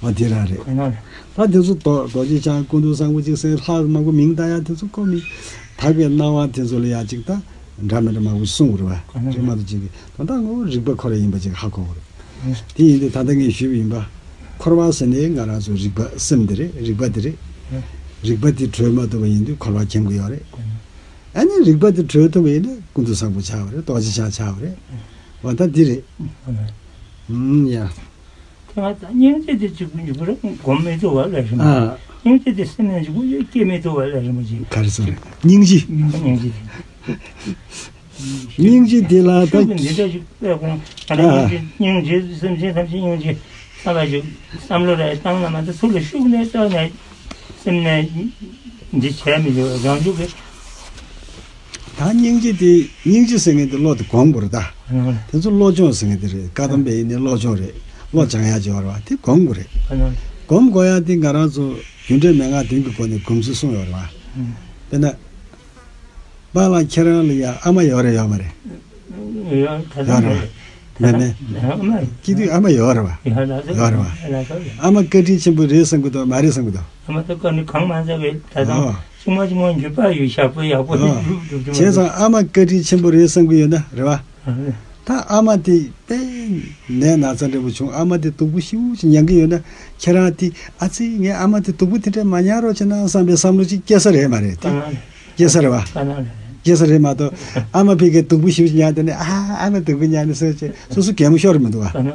འོ་དེ་རང་རེད། ད་དེ་ཚོ་རྡོ་རྡོ་རྗེ་འཆང་ཀུན་ཏུ་བཟང་པོ་ཅིག་ཟེར་ལྷག་མང་པོ་མིང་བཏགས་ཡ་དེ་ཚོ་ཁོ་མི་དག་པའི་སྣང་བ་དེ་ཚོ་ལ་ཡ་ཅིག་ད་འདྲ་མི་འདྲ་མང་པོ་ཞིག་གསུང་དགོས་རེད་པ། རེད་མ་གཏོགས་ཅིག་གི་དོན་དག་ངོ་བོ་རིག་པ་ཁོ་རང་ཡིན་པ་ཅིག་ཧ་གོ་དགོས་རེད། དེ་ཡིན་དུས་ད་ལྟ་ངས་ཞུས་པ་ཡིན་པ། འཁོར་བ་ཟེར་ནས་ང་རང་ཚོ་རིག་པ་སེམས་དེ་རེད། རིག་པ་དེ་རེད། རིག་པ་དེ་གྲོལ་མ་ཐུབ་པ་ཡིན་དུས་འཁོར་བ་འཁྱམ་གི་ཡོད་རེད། ཨ་ནི་རིག་པ་དེ་གྲོལ་ཐུབ་པ་ཡིན་ན་ཀུན་ཏུ་བཟང་པོ་ཆགས་པ་རེད། རྡོ་རྗེ་འཆང་ཆགས་པ་རེད། འོ་ད་འདི་རེད། ཨུམ་ཡ། དེ་ང་ད་སྙིང་རྗེ་དེ་གཅིག་པུ་འཇུག་པ་རེད། སྒོམ་མི་ཐུབ་པ་ལས་རིམ། ཨ། སྙིང་རྗེ་དེ་སེམས་ནས་འཇུག་པ་ཡོད་སྐྱེ་མི་ཐུབ་པ་ལས་རིམ་གྱིས། ག་རེ་ཟེར་རེད། སྙིང་རྗེ། སྙིང་རྗེ་དེ། སྙིང་རྗེ་དེ་ལ་ད། ཤུགས་ཀྱིས་འདི་འདྲ་ཞིག་སླེབས་ཁོང་ང་རང་ཨ། སྙིང་རྗེ་སྙིང་རྗེ་སེམས་ཅན་ཐམས་ཅད་སྙིང་རྗེ་ས་ལ་ཞིག་བསམ་བློ་རེ་བཏང་ན་མ་གཏོགས་ཐུགས་ལ་ཤུགས་ནས་བཏགས་ནས་སེམས་ནས་འདི་བྱས་མི་ཆོག་རང་ཤུགས་ཀྱིས། ད་སྙིང་རྗེ་དེ་སྙིང་རྗེ་ཟེར་མཁན་དེ་བློ་དེ་སྒོམ་དགོས་རེད་ད། ཨ་ནི། དེ་ཚོ་བློ་སྦྱོང་ཟེར་མཁན་དེ་རེད། བཀའ་གདམས་པའི་ཡིན་ནའི་བློ་སྦྱོང་རེད། བློ་སྦྱང་ཡག་ཅིག་ཡོད་རེད་པ། དེ་སྒོམ་དགོས་རེད། ཨ་ནི། སྒོམ་དགོས་ཡག་དེ་ང་རང་ཚོ་རྒྱུ་འབྲས་མན་ངག་བདུན་གྱི་སྒོ་ནས་སྒོམ་ཚུལ་གསུངས་ཡོད་རེད་པ། ཨུམ། དཔེར་ན། པཱ་ལགས་ཁྱེད་རང་ལ་ཡང་ཨ་མ་ཡོད་རེད་ཡོད་མ་རེད། ཡོད་ད་ཡོད་རེད་པ། མེད་མེད། ཨ་མ་སྐྱེས་དུས་ཨ་མ་ཡོད་རེད་པ། ཡོད་ད་ཡོད་རེད་པ། ཡོད་ད་ཡོད། ཨ་མ་བཀའ་དྲིན་ཆེན་པོ་རེད་བསམ་གི་འདུག་མ་རེད་བསམ་གི་འདུག་ཨ་མ་ད་བཀའ་དྲིན་གང་མང་ཟེར་བས་ད་དང་ཨོ། ཆུང་མ་ཆུང་མ་འགྱུར་བག་ཡོད་ཞག་པོ་ཡག་པོ་ཨོ། སྒྲུབ་སྒྲུབ་ཀྱི་བྱས་ཙང་ཨ་མ་བཀའ་དྲིན་ཆེན་པོ་རེད་བསམ་གི་ཡོད་ན་རེད་པ། ཨ་རེད། ད་ཨ་མ་དེ་དཔེ་ནད་ན་ཚ་འདྲ་པོ་བྱུང་ཨ་མ་དེ་སྡུག་པོ་ཞེ་པོ་ཅིག་མྱང་གི་ཡོད་ན་ཁྱེད་རང་དེ་ཨ་ཙི་ངའི་ཨ་མ་དེ་སྡུག་པོ་དེ་འདྲ་མ་མྱང་རོགས་བྱེད་ན་བསམ་པའི་བསམ་བློ་ཅིག་སྐྱེ་ས་རེད་མ་རེད་དེ། ཨ་རེད། སྐྱེ་ས་རེད་པ། ཨ་ནི། སྐྱེ་ས་རེད་མ་གཏོགས་ཨ་མ་ཕ་གིར་སྡུག་པོ་ཞེ་པོ་ཅིག་མྱངས་དེ་ནས་ཨ་ཨ་མ་སྡུག་པོ་མྱངས་ནས་ཟེར་བྱས་སོ་སོ་གད་མོ་ཤོར་མི་འདུག་པ། ཨ་ནི།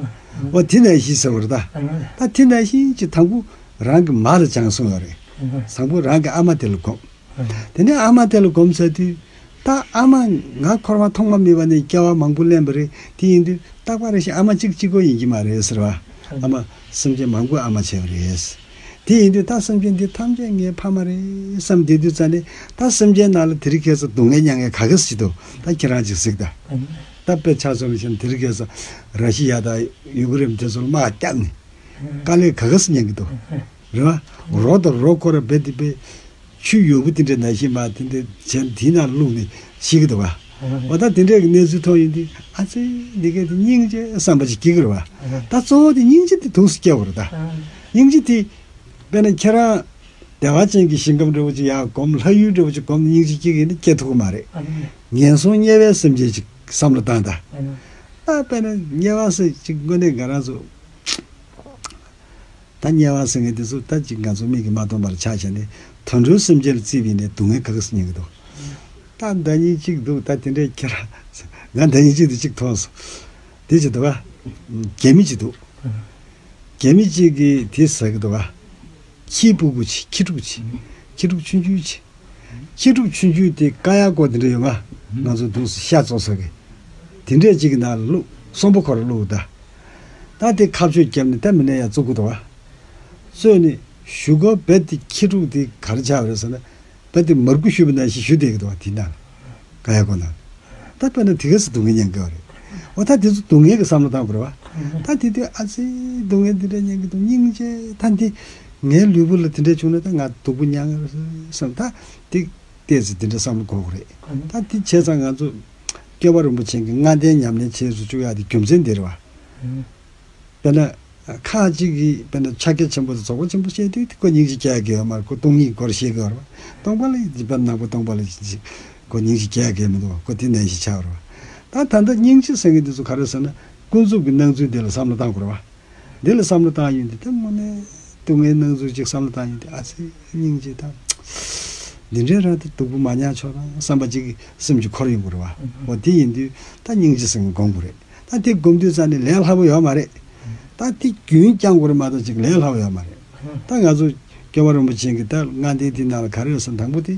འོ་དེ་ནང་བཞིན་ཟེར་བ་རེད་ད། ཨ་ནི། ད་དེ་ནང་བཞིན་གྱི་དང་པོ་རང་གི་མ་ལ་སྦྱང་གསུངས་ཡོད་རེད། ཨ་ནི། དང་པོ་རང་གི་ཨ་མ་དེ་ལ་སྒོམ། ཨ་ནི། དེ་ནས་ཨ་མ་དེ་ལ་སྒོམ་ཚར་དུས་ད་ཨ་མ་ང་འཁོར་བ་ཐོག་མ་མེད་པ་ནས་སྐྱེ་བ་མང་པོ་ལེན་པ་རེད། དེ་ཡིན་དུས་རྟག་པ་རེ་བཞིན་ཨ་མ་གཅིག་གཅིག་པོ་ཡིན་གྱི་མ་རེད་ཟེར་བ། ཨ་ནི། ཨ་མ་སེམས་ཅན་མང་པོའི་ཨ་མ་བྱས་པ་རེད། དེ་ཡིན་དུས་ད་སེམས་ཅན་འདི་ཐམས་ཅད་ངའི་ཕ་མ་རེད་བསམ་བསྡད་དུས་ཙ་ནས་ད་སེམས་ཅན་ནང་ལ་དེ་རིང་ཁ་སང་སྡུག་བསྔལ་མྱང་མཁན་ག་གེ་ཞིག་འདུག་ད་ཁྱེད་རང་ཅིག་གཟིགས་དང་། ད་དཔེ་ཆ་ཚང་ལ་བཞག་ན་དེ་རིང་ཁ་སང་ར་ཤི་ཡ་དང་ཡུ་ཀེ་རེན་དེ་ཚོ་ལ་དམག་བརྒྱབ་ནས་ དཀའ་ལས་ག་ག་སེ་མྱངས་ཀྱི་འདུག་རེད་བ། རོ་དང་རོ་ཁོ་ར་རྦད་དེ་རྦད། ཆུ་ཡོར་བུ་དེ་འདྲའི་ནང་བཞིན་མར་དེ་འདྲའི་བྱས་དེའི་ནང་བླུགས་ནས་ཤི་གི་འདུག་ག་འོ་ད་དེ་འདྲའི་གི་གནས་ཚུལ་མཐོང་ཡོང་དུས། ཨ་ཙི། འདི་ག་དེ་སྙིང་རྗེ་བསམ་པ་ཅིག་སྐྱེ་གི་རེད་བ། ད་གཙོ་བོ་དེ་སྙིང་རྗེ་དེ་ཐུགས་སུ་སྐྱེ་དགོས་རེད་ད། སྙིང་རྗེ་དེ། དཔེར་ན་ཁྱེད་རང་བདེ་བ་ཅན་གྱི་ཞིང་ཁམས་འདྲ་བོ་ཅིག་ཡར་སྒོམ། ལྷ་ཡུལ་འདྲ་བོ་ཅིག་སྒོམ་ནས་སྙིང་རྗེ་སྐྱེ་གི་ཡིན་ན་སྐྱེ་ཐུབ་ཀྱི་མ་རེད། ངན་སོང་དམྱལ་བའི་སེམས་ཅན་ཅིག་བསམ་བློ་བཏང་དང་། ད་དཔེར་ན་དམྱལ་བ་ཟེར་ཅིག་དངོས་གནས་ང་རང་ཚོ། ད་དམྱལ་བ་ཟེར་མཁན་དེ་ཚོ་ད་ཅིག་ང་ཚོ་མིག་གིས་མ་མཐོང་བར་ཆགས་བྱས་ནས། དུད་འགྲོའི་སེམས་ཅན་ལ་བརྩིས་པ་ཡིན་ནའི་སྡུག་བསྔལ་ག་ག་སེ་མྱོང་གི་འདུག་ད་ཟླ་ཉིན་གཅིག་འདུག་ད་དེ་འདྲའི་ཁྱེད་རང་། ང་ཟླ་ཉིན་གཅིག་དེ་གཅིག་མཐོང་སོང་། དེ་ཅིག་འདུག་ག་རྒྱ་མི་ཅིག་འདུག་རྒྱ་མི་གཅིག་གིས་དེ་ཟ་གི་འདུག་ག་ཁྱི་སྤུ་གུ་ཅིག་ཁྱི་ཕྲུག་ཅིག་ཁྱི་ཕྲུག་ཆུང་ཆུང་ཅིག་ཁྱི་ཕྲུག་ཆུང་ཆུང་དེ་ཀ་ཡ་ཀོ་དེ་འདྲ་ཡོད་ང་། ང་ཚོ་འདུག་སེ་ཤ་བཙོ་ས་གི་དེ་འདྲས་ཅིག་གི་ནང་ལ་བླུགས། གསོན་པོ་ཁོ་ར་བླུགས་ད། ད་དེ་ཁ་གཅོད་བརྒྱབ་ནས་ད་མི་ནས་ཡར་བཙུགས་གི་འདུག་ག་བཙོས་ནས་གཞུག་གུ་རྦད་དེ་ཁྱི་ཕྲུག་དེ་ག་རེ་ཆགས་པ་རེད་ཟེར་ན། རྦད་དེ་མར་ཁུ་བཞུ་བ་ནང་བཞིན་བཞུ་བསྡད་ཀྱི་འདུག་ག་དེ་ནང་ལ། ཀ་ཡ་ཀོ་ནང་། ད་དཔེར་ན་དེ་ག་སེ་སྡུག་བསྔལ་མྱོང་གི་ཡོད་རེད། འོ་ད་དེ་ཚོ་སྡུག་བསྔལ་གྱི་བསམ་བློ་བཏང་དགོས་རེད་བ། ད་དེ་དུས་ཨ་ཙི། སྡུག་བསྔལ་འདི་འདྲ་མྱོང་གི་འདུག་སྙིང་རྗེ། ད་འདི་ངའི་ལུས་པོ་ལ་དེ་འདྲ་བྱུང་ན་ད་ང་སྡུག་པོ་མྱོང་གི་རེད་བསམ། ད་དེ་ཏོག་ཙམ་དེ་འདྲ་བསམ་བློ་འཁོར་དགོས་རེད། ད་དེ་བྱས་ཙང་ང་ཚོ་སྐྱོབ་པ་རིན་པོ་ཆེ་གིས་ལྔ་ལྡན་ཉམས་ལེན་བྱེད་དུ་བཅུག་ཡག་དེ་རྒྱུ་མཚན་འདི་རེད་བ། དཔེར་ན། ཁ་ཅིག་གིས་དཔེར་ན་ཕྱག་རྒྱ་ཆེན་པོ་དང་རྫོགས་པ་ཆེན་པོ་བཤད་དུས་དེ་ཁོ་སྙིང་རྗེ་སྐྱེ་ཡག་གི་ཡོད་མ་རེད། ཁོ་སྟོང་ཉིད་སྐོར་བཤད་གི་ཡོད་རེད་བ། སྟོང་པ་ལ་ཡིན་པ་ནང་པ་སྟོང་པ་ལ་ཡིན་ཅིག་ཁོ་སྙིང་རྗེ་སྐྱེ་ཡག་གི་མི་འདུག་ཁོ་དེ་ནང་བཞིན་ཆགས་རེད་བ། ད་ད་ལྟ་སྙིང་རྗེ་ཟེར་མཁན་དེ་ཚོ་ག་རེ་ཟེར་ན། ཀུན་རྫོབ་ཀྱི་སྣང་ཚུལ་དེ་ལ་བསམ་བློ་བཏང་དགོས་རེད་བ། འདི་ལ་བསམ་བློ་བཏང་ཡོང་དུས་ད་དངོས་གནས་སྡུག་བསྔལ་སྣང་ཚུལ་ཅིག་བསམ་བློ་བཏང་ཡོང་དུས། ཨ་ཙི། སྙིང་རྗེ་དང་། འདི་འདྲའི་རང་དེ་སྡུག་པོ་མ་མྱོང་ཆོག་དང་བསམ་པ་ཅིག་གི་སེམས་ཀྱི་འཁོར་ཡོང་དགོས་རེད་བ། འོ་དེ་ཡིན་དུས་ད་སྙིང་རྗེ་ཟེར་མཁན་སྒོམ་དགོས་རེད། ད་དེ་སྒོམ་དུས་ཙ་ནས་ལས་སླ་པོ་ཡོད་མ་རེད། ད་དེ་རྒྱུན་བསྐྱང་དགོས་རེད་མ་གཏོགས་ཅིག་ལས་སླ་པོ་ཡོད་མ་རེད། ད་ང་ཚོ་སྐྱོབ་པ་རིན་པོ་ཆེ་གིས་ད་ལྔ་ལྡན་དེ་ནང་ལ་ག་རེ་ཡོད་ཟེར་ན། དང་པོ་དེ་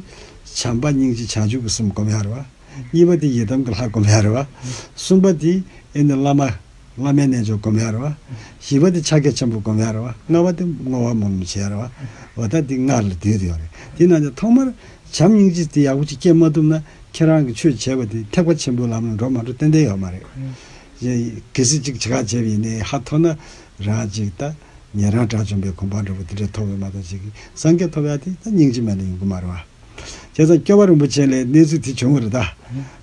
བྱམས་པ་སྙིང་རྗེ་བྱང་ཆུབ་ཀྱི་སེམས་སྒོམ་ཡག་རེད་བ། གཉིས་པ་དེ་ཡི་དམ་གྱི་ལྷ་སྒོམ་ཡག་རེད་བ། གསུམ་པ་དེ་ཨེ་ནི་བླ་མ། བླ་མའི་རྣལ་འབྱོར་སྒོམ་ཡག་རེད་བ། བཞི་པ་དེ་ཕྱག་རྒྱ་ཆེན་པོ་སྒོམ་ཡག་རེད་བ། ལྔ་པ་དེ་བསྔོ་བ་སྨོན་ལམ་བྱེད་ཡག་རེད་བ། འོ་ད་དེ་ལྔ་ལ་བསྡུས་ཏེ་ཡོད་རེད། དེ་ནང་ནས་ཐོག་མར་བྱམས་སྙིང་རྗེ་དེ་ཡག་པོ་ཅིག་སྐྱེ་མ་ཐུབ་ན། ཁྱེད་རང་གིས་ཆོས་བྱས་པ་དེ་ཐེག་པ་ཆེན་པོའི་ལམ་ལ་འགྲོ་མ་འགྲོ་ཏན་ཏན་ཡོད་མ་རེད། གལ་སྲིད་ཅིག་བྱེད་ཁ་བྱས་པ་ཡིན་ནའི་ཧ་ཐོ་ན་རང་ཅིག་ད་ཉན་རང་དགྲ་བཅོམ་པའི་གོ་འཕང་འདྲ་པོ་དེ་འདྲ་ཐོབ་ཡོད་མ་གཏོགས། ཅིག་སངས་རྒྱས་ཐོབ་ཡག་དེ་ད་སྙིང་རྗེ་མེད་ན་ཡོང་གི་མ་རེད་བ། བྱས་ཙང་སྐྱོབ་པ་རིན་པོ་ཆེ་ལ་གནས་ཚུལ་དེ་བྱུང་བ་རེད་ད།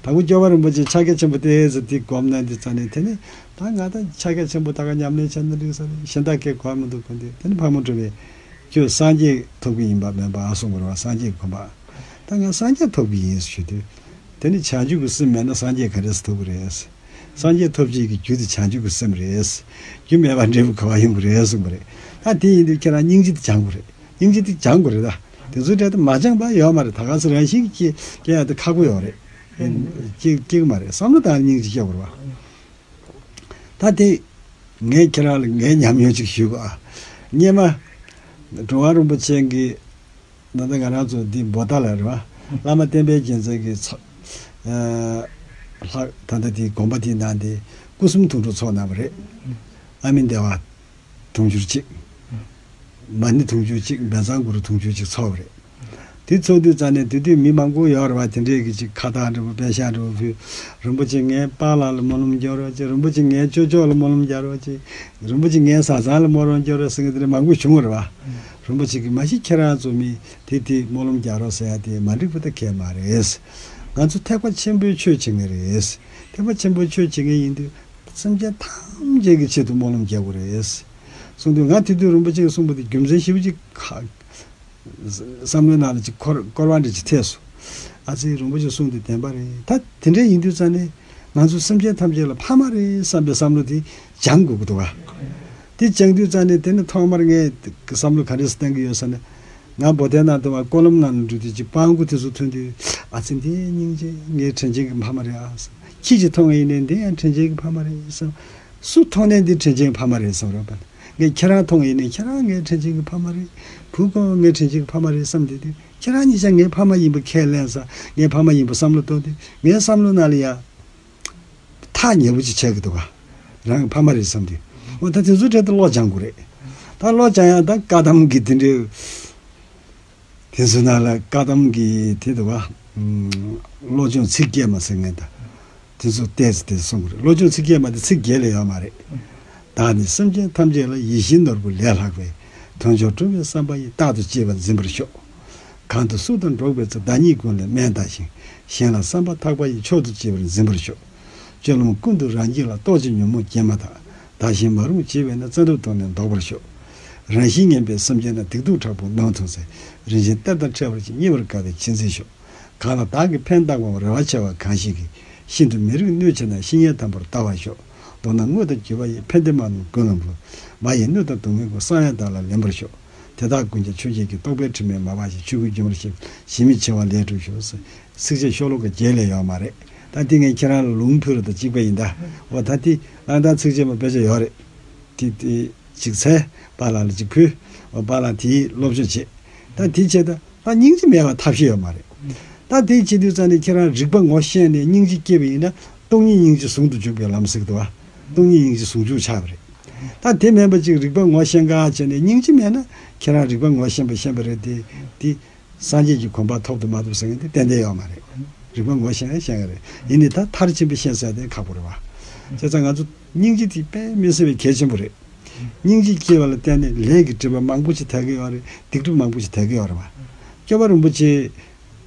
དང་པོ་སྐྱོབ་པ་རིན་པོ་ཆེ་ཕྱག་རྒྱ་ཆེན་པོ་དེ་ཟེར་དེ་སྒོམ་གནང་དུས་ཙ་ནས། དེ་ནས་ད་ང་ད་ཕྱག་རྒྱ་ཆེན་པོ་ད་ག་ཉམས་ལེན་བྱས་ན་འགྲིག་ས་རེད། གཞན་དག་གིས་གོ་མི་འདུག་གོ་འདི། དེ་ནས་ཕག་མོ་གྲུ་པས་ཁྱོད་སངས་རྒྱས་ཐོབ་ཀྱི་ཡིན་པ་མིན་པ་ཨ་གསུང་བ་རེད་བ། སངས་རྒྱས་ཀྱི་གོ་འཕང་། ད་ང་སངས་རྒྱས་ཐོབ་ཀྱི་ཡིན་ཟེར་ཞུ་དུས། དེ་ནི་བྱང་ཆུབ་ཀྱི་སེམས་མེད་ན་སངས་རྒྱས་ག་རེ་ཟེར་ཐོབ་ཀྱི་རེད། སངས་རྒྱས་ཐོབ་བྱེད་ཀྱི་རྒྱུ་དེ་བྱང་ཆུབ་ཀྱི་སེམས་རེད། རྒྱུ་མེད་པར་འབྲས་བུ་ག་པར་ཡོང་གི་རེད་གསུངས་པ་རེད། ད་དེ་ཡིན་དུས་ཁྱེད་རང་སྙིང་རྗེ་དེ་སྦྱང་དགོས་རེད། སྙིང་རྗེ་དེ་སྦྱང་དགོས་རེད་ད། དེ་ཚོའི་གྲས་དེ་མ་སྦྱངས་པ་ཡོད་མ་རེད། ད་ག་ཚོད་རང་བཞིན་གྱིས་སྐྱེ་ཡག་དེ་ཁག་པོ་ཡོད་རེད། སྐྱེ་སྐྱེ་གི་མ་རེད། བསམ་བློ་བཏང་ནས་སྙིང་རྗེ་སྐྱེ་དགོས་རེད་བ། ད་དེ་ངས་ཁྱེད་རང་ལ་ངའི་ཉམས་མྱོང་ཅིག་ཞུ་གོ་ཨ། སྔོན་མ་འགྲོ་བ་རིན་པོ་ཆེ་གི། ད་ལྟ་ང་རང་ཚོ་འདི་བོ་ད་ལ་རེད་བ། བླ་མ་བསྟན་པའི་རྒྱལ་མཚན་གྱི་ཚོགས། ཨ། ལྷ། ད་ལྟ་དེ་དགོན་པ་དེའི་ནང་དེ་སྐུ་གསུམ་དུང་སྒྲུབ་ཚོགས་གནང་བ་རེད། ཨ་མི་བདེ་བ་དུང་ཕྱུར་གཅིག་མ་ཎི་དུང་ཕྱུར་གཅིག་བཛྲ་གུ་རུ་དུང་ཕྱུར་གཅིག་ཚོགས་པ་རེད། དེ་ཚོགས་དུས་ཙ་ནས་དེ་དུས་མི་མང་པོ་ཡོད་རེད་བ། དེ་འདྲས་ཀྱི་ཅིག་ཁ་བཏགས་འདྲ་པོ་པད་ཤག་འདྲ་པོ་ཕུལ། རིན་པོ་ཆེ་ངའི་པཱ་ལགས་ལ་སྨོན་ལམ་རྒྱག་རོགས་བྱེད། རིན་པོ་ཆེ་ངའི་ཅོ་ཅོ་ལ་སྨོན་ལམ་རྒྱག་རོགས་བྱེད། རིན་པོ་ཆེ་ངའི་བཟའ་ཚང་ལ་སྨོན་ལམ་རྒྱག་རོགས་ཟེར་མཁན་དེ་འདྲ་མང་པོ་བྱུང་བ་རེད་བ། རིན་པོ་ཆེ་གིས་མ་གཞི་ཁྱེད་རང་ཚོ་མི་དེ་དེ་སྨོན་ལམ་རྒྱག་རོགས་ཟེར་ཡ་དེ་མ་འགྲིག་པ་ད་གང་ཡང་མ་རེད། ང་ཚོ་ཐེག་པ་ཆེན་པོའི་ཆོས་བྱེད་མཁན་རེད། ཐེག་པ་ཆེན་པོའི་ཆོས་བྱེད་མཁན་ཡིན་དུས་སེམས་ཅན་ཐམས་ཅད་ཀྱི་ཆེད་དུ་སྨོན་ལམ་རྒྱག་དགོས་རེད་གསུངས་དུས། ང་དེ་དུས་རིན་པོ་ཆེས་གསུངས་པ་དེ་རྒྱུ་མཚན་ཞེ་པོ་ཅིག་ཁ། བསམ་བློའི་ནང་ལ་ཅིག་འཁོར་འཁོར་བ་འདྲ་ཅིག་ཐེབས་སོང་། ཨ་ཙི། རིན་པོ་ཆེས་གསུངས་དེ་བདེན་པ་རེད། ད་དེ་འདྲ་ཡིན་དུས་ཙ་ནས་ང་ཚོ་སེམས་ཅན་ཐམས་ཅད་ལ་ཕ་མ་རེད་བསམ་པའི་བསམ་བློ་དེ་སྦྱང་དགོས་ཀྱི་འདུག་བ། དེ་སྦྱང་དུས་ཙ་ནས་དེ་ནི་ཐོག་མར་ངས་བསམ་བློ་ག་འདྲས་སེ་བཏང་གི་ཡོད་ཟེར་ན། ང་བོ་དན་ནང་དུ་བ་ཀོ་ལོམ་ནང་ལ་འགྲོ་དུས་ཅིག་སྤྲང་པོ་དེ་ཚོ་ཐོན་དུས། ཨ་ཙི། འདི་སྙིང་རྗེ། ངའི་དྲིན་ཅན་གྱི་ཕ་མ་རེད་ཨ་བསམ། ཁྱི་ཅིག་མཐོང་བ་ཡིན་ནའི་འདི་ཡང་དྲིན་ཅན་གྱི་ཕ་མ་རེད་བསམ། སུ་མཐོང་ནའི་འདི་དྲིན་ཅན་གྱི་ཕ་མ་རེད་བསམ་རོགས་པ། ངས་ཁྱེད་རང་མཐོང་ཡིན་ནའི་ཁྱེད་རང་ངའི་དྲིན་ཅན་གྱི་ཕ་མ་རེད། བུ་ཁོ་ངའི་དྲིན་ཅན་གྱི་ཕ་མ་རེད་བསམ་བསྡད་དུས། ཁྱེད་རང་གཉིས་ཆ་ངའི་ཕ་མ་ཡིན་པ་ཁས་ལེན་ས། ངའི་ཕ་མ་ཡིན་པ་བསམ་བློ་གཏོང་དུས། ངའི་བསམ་བློ་ནང་ལ་ཡ། ཐག་ཉེ་པོ་ཅིག་ཆགས་ཀྱི་འདུག་ག་རང་གི་ཕ་མ་རེད་བསམ་དུས། འོ་ད་དེ་ཚོའི་གྲས་དེ་བློ་སྦྱང་དགོས་རེད། ད་བློ་སྦྱང་ཡ་ད་བཀའ་གདམས་ཀྱི་དེ་འདྲའི། དེ་ཚོའི་ནང་ལ་བཀའ་གདམས་ཀྱི་དེ་འདུག་ག་བློ་སྦྱོང་ཚིག་བརྒྱད་མ་ཟེར་མཁན་ད། དེ་ཚོ་ཏོག་ཙམ་དེ་གསུང་དགོས་རེད། བློ་སྦྱོང་ཚིག་བརྒྱད་མ་དེ་ཚིག་བརྒྱད་ལས་ཡོད་མ་རེད། བདག་ནི་སེམས་ཅན་ཐམས་ཅད་ལ། ཡིད་བཞིན་ནོར་བུ་ལས་ལྷག་པའི། དོན་མཆོག་སྒྲུབ་པའི་བསམ་པ་ཡིས། རྟག་ཏུ་གཅེས་པར་འཛིན་པར་ཤོག། གང་དུ་སུ་དང་འགྲོགས་པའི་ཚེ། བདག་ཉིད་ཀུན་ལས་དམན་བལྟ་ཞིང་། གཞན་ལ་བསམ་པ་ཐག་པ་ཡིས། མཆོག་ཏུ་གཅེས་པར་འཛིན་པར་ཤོག། སྤྱོད་ལམ་ཀུན་ཏུ་རང་རྒྱུད་ལ། རྟོག་ཅིང་ཉོན་མོངས་སྐྱེས་མ་ཐག། བདག་གཞན་མ་རུངས་བྱེད་པས་ན། བཙན་ཐབས་དུ་ནི་བཟློག་པར་ཤོག། རང་བཞིན་ངན་པའི་སེམས་ཅན་ན། སྡིག་སྡུག་དྲག་པོ་གནོང་ཐུབ་ཚེ། རིན་ཆེན་གཏེར་དང་ཕྲད་པར་བྱེད། རྙེད་པར་དཀའ་བའི་ཆེད་འཛིན་ཤོག། གང་ལ་བདག་གིས་ཕན་བཏགས་པའམ། རེ་བ་ཆེ་བ་གང་ཞིག་གིས། ཤིན་ཏུ་མི་རིགས་གནོད་ཆེ་ན། བཤེས་གཉེན་དམ་པར་བལྟ་བར་ཤོག། མདོར་ན་དངོས་དང་བརྒྱུད་པ་ཡི། ཕན་བདེ་མ་ནོར་ཀུན་ལ་འབུལ། མ་ཡི་གནོད་དང་སྡུག་བསྔལ་ཀུན། གསང་ཡང་བདག་ལ་ལེན་པར་ཤོག། དེ་དག་ཀུན་ཀྱང་ཆོས་བརྒྱད་ཀྱི། རྟོག་པའི་དྲི་མས་མ་སྦགས་ཤིང་། ཆོས་སྐུའི་སྒྱུ་མར་ཤེས་པའི། ཞི་མི་འཆི་བ་ལས་གྲོལ་ཤོག། ཚིགས་བཅད་ཤོ་ལོ་ཀ་བརྒྱད་ལས་ཡོད་མ་རེད། ད་འདི་ངས་ཁྱེད་རང་ལ་ལུང་ཕུལ་རེད། ད་གཅིག་པ་ཡིན་ད། འོ་ད་འདི་གླང་དར་ཚིགས་བཅད་མ་དཔེ་ཆ་ཡོད་རེད། དེ་དེ་གཅིག་འཚལ། པཱ་ལགས་ལ་གཅིག་ཕུལ། འོ་པཱ་ལགས་དེའི་སློབ་སྦྱོང་བྱེད། ད་དེ་བྱེད་ད། ད་སྙིང་རྗེ་མེད་པ་ཐབས་ཤེས་ཡོད་མ་རེད། ད་དེ་བྱེད་དུས་ཙང་ནས་ཁྱེད་རང་རིག་པ་ངོ་ཤེས་ནས་སྙིང་རྗེ་སྐྱེས་པ་ཡིན་ན། སྟོང་ཉིད་སྙིང་རྗེ་ཟུང་དུ་འཇུག་པའི་ལམ་ཟེར་གི་འདུག་བ། སྟོང་ཉིད་སྙིང་རྗེ་ཟུང་འཇུག་ཆགས་པ་རེད། ད་དེ་མིན་པ་ཅིག་རིག་པ་ངོ་ཤེས་ག་བྱས་ནས་སྙིང་རྗེ་མེད་ན། ཁྱེད་རང་རིག་པ་ངོ་ཤེས་པ་ཤེས་པ་རེད་དེ། དེ་སངས་རྒྱས་ཀྱི་གོ་འཕང་ཐོབ་ཏུ་མ་ཐོབ་ཟེར་མཁན་དེ་ཏན་ཏན་ཡོད་མ་རེད། རིག་པ་ངོ་ཤེས་ན་ཤེས་ཀྱི་རེད། ཡིན་ནའི་ད་མཐར་ཕྱིན་པ་ཤེས་ཟེར་དེ་ཁག་པོ་རེད་བ། བྱས་ཙང་ང་ཚོ་སྙིང་རྗེ་དེ་དཔེ་མི་སྲིད་པའི་གལ་ཆེན་པོ་རེད། སྙིང་རྗེ་སྐྱེ་བ་ལ་བརྟེན་ནས་ལས་ཀྱི་སྒྲིབ་པ་མང་པོ་ཞིག་དག་གི་ཡོད་རེད། སྡིག་སྒྲིབ་མང་པོ་ཞིག་དག་གི་ཡོད་རེད་བ། སྐྱོབ་པ་རིན་པོ་ཆེ་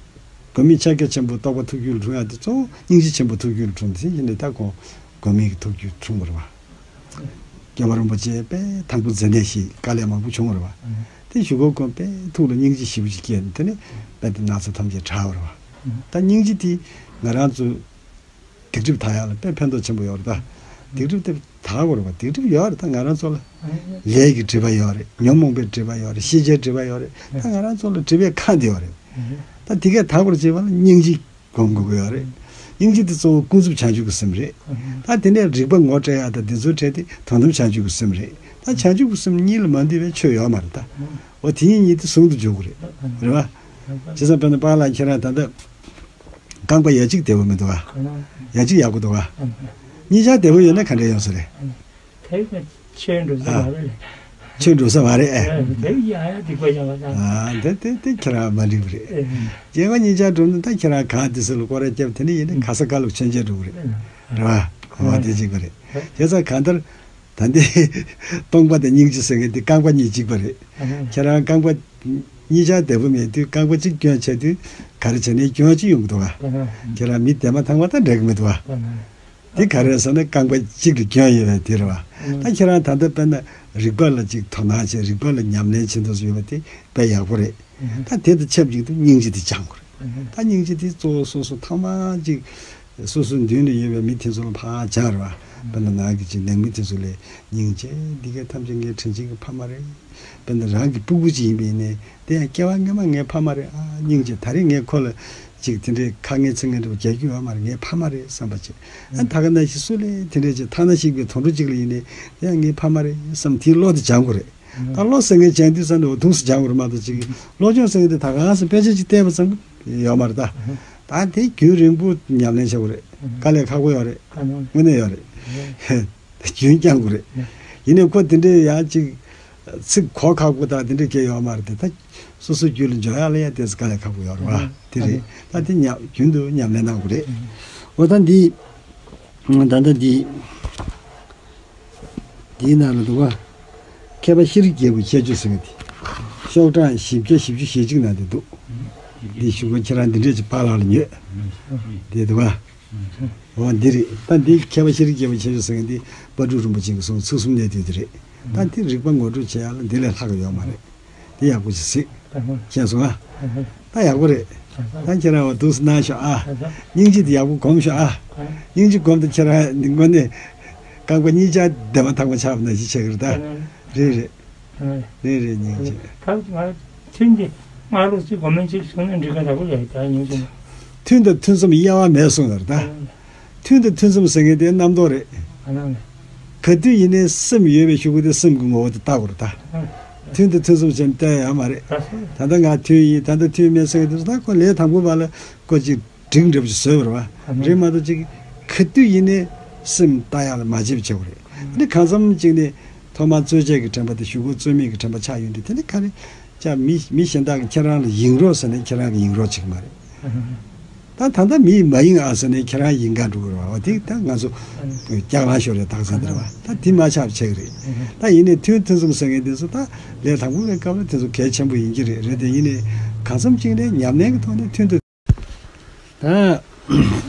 དགོན་མི་ཕྱག་རྒྱ་ཆེན་པོ་རྟོགས་པ་ཐུགས་རྒྱུད་ལ་འཁྲུངས་ཡག་དེ་གཙོ་བོ་སྙིང་རྗེ་ཆེན་པོ་ཐུགས་རྒྱུད་ལ་འཁྲུངས་ཏེ། ཡིན་ནའི་ད་ཁོང་དགོན་མི་གི་ཐུགས་རྒྱུད་འཁྲུངས་པ་རེད་བ། སྐྱོབ་པ་རིན་པོ་ཆེ་དཔེ་དང་པོ་མཛད་གནས་ཤིག་དཀའ་ལས་མང་པོ་བྱུང་བ་རེད་བ། དེ་གཞུག་གུ་ཁོང་དཔེ་ཐུགས་ལ་སྙིང་རྗེ་ཞེ་པོ་ཅིག་སྐྱེས་ནས། དེ་ནས་དཔེ་དེ་ན་ཚ་ཐམས་ཅད་དྲག་པ་རེད་བ། ད་སྙིང་རྗེ་དེ་ང་རང་ཚོ་སྡིག་སྒྲིབ་དག་ཡག་ལ་དཔེ་ཕན་ཐོགས་ཆེན་པོ་ཡོད་རེད་ད། སྡིག་སྒྲིབ་དེ་དག་དགོས་རེད་བ། སྡིག་སྒྲིབ་ཡོད་རེད་ད། ང་རང་ཚོ་ལ་ལས་ཀྱི་སྒྲིབ་པ་ཡོད་རེད། ཉོན་མོངས་པའི་སྒྲིབ་པ་ཡོད་རེད། ཤེས་བྱའི་སྒྲིབ་པ་ཡོད་རེད། ད་ང་རང་ཚོ་ལ་སྒྲིབ་པའི་ཁ་འདི་ཡོད་རེད། ད་དེ་གས་དག་པར་བྱེད་པ་ལ་སྙིང་རྗེ་སྒོམ་དགོས་ཀྱི་ཡོད་རེད། སྙིང་རྗེ་དེ་གཙོ་བོ་ཀུན་རྫོབ་བྱང་ཆུབ་ཀྱི་སེམས་རེད། ད་དེ་ནས་རིག་པ་ངོ་སྤྲད་ཡག་དང་དེ་ཚོའི་གྲས་དེ་དོན་དམ་བྱང་ཆུབ་ཀྱི་སེམས་རེད། ད་བྱང་ཆུབ་ཀྱི་སེམས་གཉིས་ལ་མ་འདུས་པའི་ཆོས་ཡོད་མ་རེད་ད། འོ་དེ་གཉིས་གཉིས་དེ་ཟུང་དུ་འཇུག་དགོས་རེད། རེད་བ། བྱས་ཙང་དཔེར་ན་པཱ་ལགས་ཁྱེད་རང་ད་ལྟ་རྐང་པ་ཡ་གཅིག་བདེ་པོ་མི་འདུག་ག། ཡ་གཅིག་ཡག་པོ་འདུག་ག། གཉིས་ཆ་བདེ་པོ་ཡོད་ན་ག་འདྲ་ཡོང་ས་རེད། དེ་ཆོས་འགྲོ་ས་མ་རེད། ཆོས་འགྲོ་ས་མ་རེད། དེ་ཡང་ཡང་སྡིག་པ་ཡང་བ་དང་། དེ་དེ་དེ་ཁྱེད་རང་མ་འགྲིག་པ་རེད། རྐང་པ་གཉིས་ཆ་འགྲོ་ན་ད་ཁྱེད་རང་གང་དེ་སུ་ལ་སྐོར་ར་བརྒྱབ། དེ་ནས་ཡིན་ན་ག་ས་ག་ལ་མཆོད་མཇལ་འགྲོ་གི་རེད། རེད་བ། འོ་དེ་གཅིག་པ་རེད། བྱས་ཙང་གང་ལྟར་ད་འདི་སྟོང་པ་དང་སྙིང་རྗེ་ཟེར་མཁན་དེ་རྐང་པ་གཉིས་གཅིག་པ་རེད། ཁྱེད་རང་རྐང་པ་གཉིས་ཆ་བདེ་པོ་མེད་དུས་རྐང་པ་གཅིག་གྱོན་བྱས་དུས་ག་རེ་བྱས་ནས་གྱོན་གཅིག་ཡོང་གི་འདུག་ག། ཁྱེད་རང་མི་དེ་མ་ཐང་བ་དང་འགྲིག་གི་མི་འདུག་ག། འདི་ག་རེ་ཟེར་ན་རྐང་པ་གཅིག་ལ་གྱོན་ཡོད་པའི་དེ་རེད་བ། ད་ཁྱེད་རང་ད་ལྟ་དཔེར་ན་རིག་པ་ལ་ཅིག་དོ་སྣང་བྱེད། རིག་པ་ལ་ཉམས་ལེན་བྱེད་འདོད་ཡོད་པ་དེ་དཔེ་ཡག་པོ་རེད། ད་དེ་དང་ཆབས་ཅིག་ཏུ་སྙིང་རྗེ་དེ་སྦྱང་དགོས་རེད། ད་སྙིང་རྗེ་དེ་གཙོ་བོ་སོ་སོ་ཐ་མ་ཅིག་སོ་སོའི་མདུན་ལ་ཡོད་པའི་མི་དེ་ཚོ་ལ་ཕར་སྦྱང་རེད་བ། དཔེར་ན་ནང་གི་ཅིག་ནང་མི་དེ་ཚོ་ལ་སྙིང་རྗེ། འདི་ག་ཐམས་ཅད་ངའི་དྲིན་ཅན་གྱི་ཕ་མ་རེད། དཔེར་ན་རང་གི་སྤུ་གུ་ཅིག་ཡིན་པ་ཡིན་ནའི་དེ་ཡང་སྐྱེ་བ་སྔོན་མ་ངའི་ཕ་མ་རེད། ཨ་སྙིང་རྗེ། ད་རེས་ངས་ཁོ་ལ་ཅིག་དེ་འདྲའི་ཁ་ངན་ཚིག་ངན་འདྲ་པོ་རྒྱག་རྒྱུ་ཡོད་མ་རེད། ངའི་ཕ་མ་རེད་བསམ་པ་བྱེད། ཨ་ད་ག་ནང་བཞིན་སུ་ལ་དེ་འདྲའི་ཅིག་ཐ་ན་ཞིག་པའི་དུད་འགྲོ་ཅིག་ལ་ཡིན་ནའི་དེ་ཡང་ངའི་ཕ་མ་རེད་བསམ། དེའི་བློ་དེ་སྦྱང་དགོས་རེད། ད་བློ་ཟེར་མཁན་སྦྱང་དུས་ཙམ་དུ་འོ་དུང་སུ་སྦྱང་དགོས་རེད་མ་གཏོགས་ཅིག་བློ་སྦྱོང་ཟེར་མཁན་དེ་ད་ག་སེ་དཔེ་ཆ་ཅིག་བལྟས་པ་ཙམ་ཡོད་མ་རེད་ད། ད་དེ་རྒྱུན་རིང་པོ་ཉམས་ལེན་བྱེད་དགོས་རེད། དཀའ་ལས་ཁག་པོ་ཡོད་རེད། དངོས་གནས་ཡོད་རེད། རྒྱུན་བསྐྱང་དགོས་རེད། ཡིན་ནའི་ཁོ་དེ་འདྲའི་ཡང་ཅིག་ཚིག་གོ་ཁག་པོ་དང་དེ་འདྲ་གས་ཡོད་མ་རེད་དེ། ད་སོ་སོའི་རྒྱུད་ལ་འཇོག་ཡག་ལ་ཡང་ཏོག་ཙམ་དཀའ་ལས་ཁག་པོ་ཡོད་རེད་བ། དེ་རེད། ད་དེ་ཉམས་རྒྱུན་དུ་ཉམས་ལེན་གནང་དགོས་རེད། འོ་ད་འདི་ད་ལྟ་འདི་འདིའི་ནང་ལ་འདུག་བ། མཁས་པ་ཤེས་རིག་རྒྱལ་པོའི་ཁྱད་ཆོས་ཟེར་མཁན་དེ། ཤོག་གྲངས་བཞི་བརྒྱ་བཞི་བཅུ་ཞེ་གཅིག་ནང་དེ་འདུག། འདི་ཞུ་སྒོ་ཁྱེད་རང་འདི་འདྲས་ཀྱི་པཱ་ལགས་ལ་ཉོས། དེ་འདུག་བ། འོ་འདི་རེད། ད་འདི་མཁས་པ་ཤེས་རིག་རྒྱལ་པོའི་ཁྱད་ཆོས་ཟེར་མཁན་འདི་དཔལ་སྤྲུལ་རིན་པོ་ཆེ་གིས་གསུངས། ཚིག་གསུམ་གནད་བསྡུས་དེ་རེད། ད་འདི་རིག་པ་ངོ་སྤྲོད་བྱེད་ཡག་ལ་འདི་ལས་ལྷག་གི་ཡོད་མ་རེད། འདི་ཡག་པོ་ཞིག་གཟིགས། མཁྱེན་སོང་ཨ། ད་ཡག་པོ་རེད། ད་ཁྱེད་རང་བ་འདུག་སེ་གནང་ཤོག་ཨ། སྙིང་རྗེ་འདི་ཡག་པོ་སྒོམ་ཤོག་ཨ། སྙིང་རྗེ་སྒོམ་དུས་ཁྱེད་རང་འདི་དངོས་གནས་རྐང་པ་གཉིས་ཆ་བདེ་མ་ཐང་པ་ཆགས་པ་ནང་བཞིན་བྱེད་ཀྱི་རེད་ད། རེད་རེད། རེད་རེད། སྙིང་རྗེ། ད་ང་ཐུན་འདི་སྔ་ལོ་ཚིག་གོ་མིན་ཅིག་བྱུང་ན་འགྲིག་ག་ལ་པོ་ལས་ད་སྙིང་རྗེ་མ། ཐུན་དང་ཐུན་མཚམས་དབྱེ་བ་མེད་གསུངས་ཡོད་རེད་ད། ཐུན་དང་ཐུན་མཚམས་ཟེར་མཁན་དེ་རྣམ་རྟོག་རེད། ག་དུས་ཡིན་ནའི་སེམས་ཡོད་པའི་གཞུག་གུ་དེ་སེམས་ཀྱི་ངོ་བོ་དེ་བལྟ་དགོས་རེད་ད། ཐུན་དང་ཐུན་མཚམས་ཅན་བལྟ་ཡ་ཡོད་མ་རེད། ད་ལྟ་ང་ཐུན་ཡིན། ད་ལྟ་ཐུན་མེད་ཟེར་མཁན་དེ་ད་ཁོ་ལས་དང་པོ་བ་ལ་ཁོ་ཅིག་འགྲིག་འདྲ་པོ་ཞིག་བཟོས་པ་རེད་བ། རེད་མ་གཏོགས་ཅིག་ག་དུས་ཡིན་ནའི་སེམས་བལྟ་ཡ་ལ་མ་བརྗེད་པ་བྱེད་དགོས་རེད། དེ་ནི་གང་འཚམ་ཅིག་ནས་ཐོག་མར་རྩོལ་བཅས་ཀྱི་དྲན་པ་དེ་གཞུག་གུ་རྩོལ་མེད་ཀྱི་དྲན་པ་ཆགས་ཡོང་དུས་དེ་ནི་ག་རེ་ཅག་མི་མི་གཞན་དག་གིས་ཁྱེད་རང་ལ་ཡེངས་རོགས་ཟེར་ནས་ཁྱེད་རང་གིས་ཡེངས་རོགས་བྱེད་ཀྱི་མ་རེད། ད་ད་ལྟ་མི་མ་ཡིན་ཨ་ཟེར་ནས་ཁྱེད་རང་ཡིན་ག་འགྲོ་གི་རེད་བ། འོ་དེ་ད་ང་ཚོ་སྐྱག་ལང་ཤོར་རེད་དྭགས་ས་འདིར་བ། ད་དེ་མ་ཆགས་ཆགས་གི་རེད། ད་ཡིན་ནའི་ཐུན་ཐུན་གསུམ་ཟེར་མཁན་དེ་ཚོ་ད་ལས་དང་པོ་བའི་སྐབས་ལ་དེ་ཚོ་གལ་ཆེན་པོ་ཡིན་གྱི་རེད། རེད་དེ་ཡིན་ནའི་གང་འཚམ་གཅིག་ནས་ཉམས་ལེན་གྱི་ཐོག་ནས་ཐུན་དུ། ད་